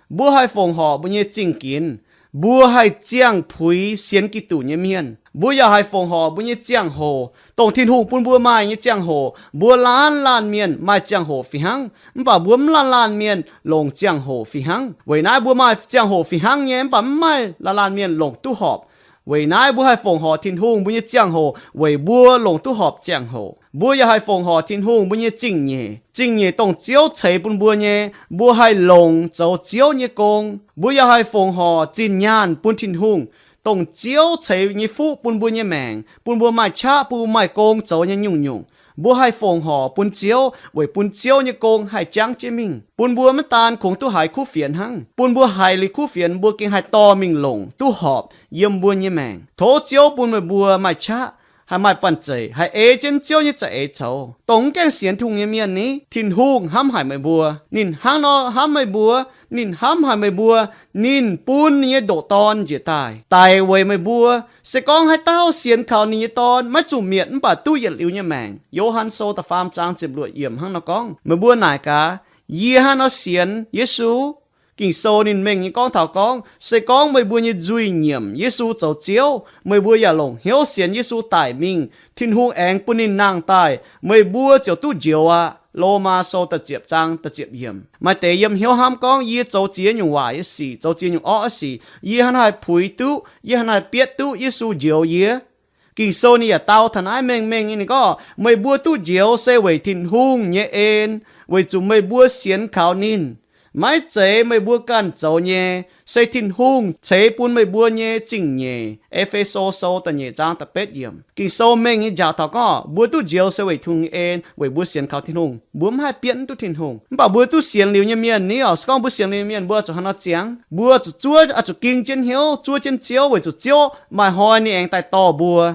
Mbuo haih fongc horc mbuo nyei zingh ginx. Mbuo haih ziangh puix sienx Giduc nyei mienh. Mbuo yaac haih fongc horc mbuo nyei ziangh hoc, dongh Tin-Hungh bun mbuo maaih nyei ziangh hoc. Mbuo laanh laanh mienh maaih ziangh hoc fih hnangv, mv baac mbuo mv laanh laanh mienh longc ziangh hoc fih hnangv. Weic naaiv mbuo maaih ziangh hoc fih hnangv nyei, mv baac mv maaih laanh laanh mienh longc duqv horpc. Weic naaiv mbuo haih fongc horc Tin-Hungh mbuo nyei ziangh hoc weic mbuo longc duqv horpc ziangh hoc. Mbuo yaac haih fongc horc Tin-Hungh mbuo nyei zingh nyeic. Zingh nyeic dongh Ziouv ceix bun mbuo nyei, mbuo haih longc zoux Ziouv nyei gong. Mbuo yaac haih fongc horc zinh nyaanh bun Tin-Hungh, dongh Ziouv ceix nyei fuqv bun mbuo nyei maengc, bun mbuo maaih qaqv, bun mbuo maaih gong zoux nyei nyungc-nyungc. Mbuo haih fongc horc bun Ziouv weic bun Ziouv nyei gong haih jangv jienv mingh, bun mbuo maiv daan kungx duqv haiz kuv fienx hnangv, bun mbuo haiz liuz kuv fienx mbuo gengh haih dorh mingh longc duqv horpc yiem mbuo nyei maengc. Tov Ziouv bun meih mbuo maaih qaqv, haih maaih banh zeic, haih ei jienv Ziouv nyei za'eix coux. Dongh mv gaengh sienx Tin-Hungh nyei mienh ni, Tin-Hungh hnamv haic meih mbuo. Ninh hnangv nor hnamv meih mbuo. Ninh hnamv haic meih mbuo. Ninh bun ninh nyei ndoqc Dorn njiec daaih, daic weic meih mbuo. Se gorngv haaix dauh sienx kaux ninh nyei Dorn, maiv zuqc mietc mv baac duqv yietc liuz nyei maengc. Yo^han Sou da'faam zaang ziepc luoqc yiemc hnangv nor gorngv. Meih mbuo naaic gaax, yie hnangv nor sienx Yesu, Ging-Sou ninh mengh nyei gorngv taux gorngv, se gorngv meih mbuo nyei nzuih nyiemc Yesu zoux Ziouv, meih mbuo yaac longc hnyouv sienx Yesu daic mingh, Tin-Hungh aengx bun ninh nangh daaih, meih mbuo ziouc duqv njoux aqv. Lomaa Sou da'ziepc zaang da'ziepc yiemc. Maaih deix yiem hnyouv hnamv gorngv, yie zoux ziex nyungc waaic nyei sic, zoux ziex nyungc orqv nyei sic, yie hnangv haaix puix duqv, yie hnangv haaix bietv duqv Yesu njoux yie? Ging-Sou ninh yaac dau taux naaiv mengh mengh nyei, ninh gorngv, meih mbuo duqv njoux se weic Tin-Hungh nyei en, weic zuqc meih mbuo sienx kaux ninh. Maiv zeiz meih mbuo ganh zoux nyei, se Tin-Hungh ceix bun meih mbuo nyei zingh nyeic. E^fe^so Sou da'nyeic zaang da'betv yiemc. Ging-Sou mengh nyei njaaux taux gorngv mbuo duqv njoux se weic Tin-Hungh nyei en, weic mbuo sienx kaux Tin-Hungh. Mbuo mv haih bietv duqv Tin-Hungh. Mv baac mbuo duqv sienx liuz nyei mienh ni oc, se gorngv mbuo sienx liuz nyei mienh, mbuo zuqc haaix nor ziangx? Mbuo zuqc zuov, zuqc ging jienv hnyouv zuov jienv Ziouv, weic zuqc Ziouv maaih hnoi ninh aengx daaih dorh mbuo.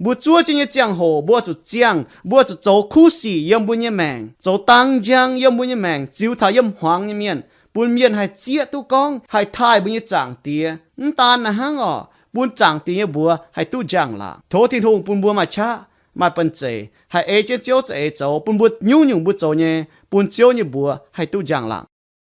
Mbuo zuov jienv nyei ziangh hoc mbuo zuqc ziangh, mbuo zuqc zoux kuv sic yiem mbuo nyei maengc, zoux dang njang yiem mbuo nyei maengc, ziux taux yiem hmuangx nyei mienh, bun mienh haih zieqv duqv gorngv haih taaih mbuo nyei Zaangc Diex. Mv daan naaiv hnangv oc, bun Zaangc Diex nyei mbuox haih duqv njang-laangc. Tov Tin-Hungh bun mbuo maaih qaqv, maaih banh zeic, haih ei jienv Ziouv za'eix zoux, bun mbuo nyungc-nyungc mbuo zoux nyei, bun Ziouv nyei mbuox haih duqv njang-laangc.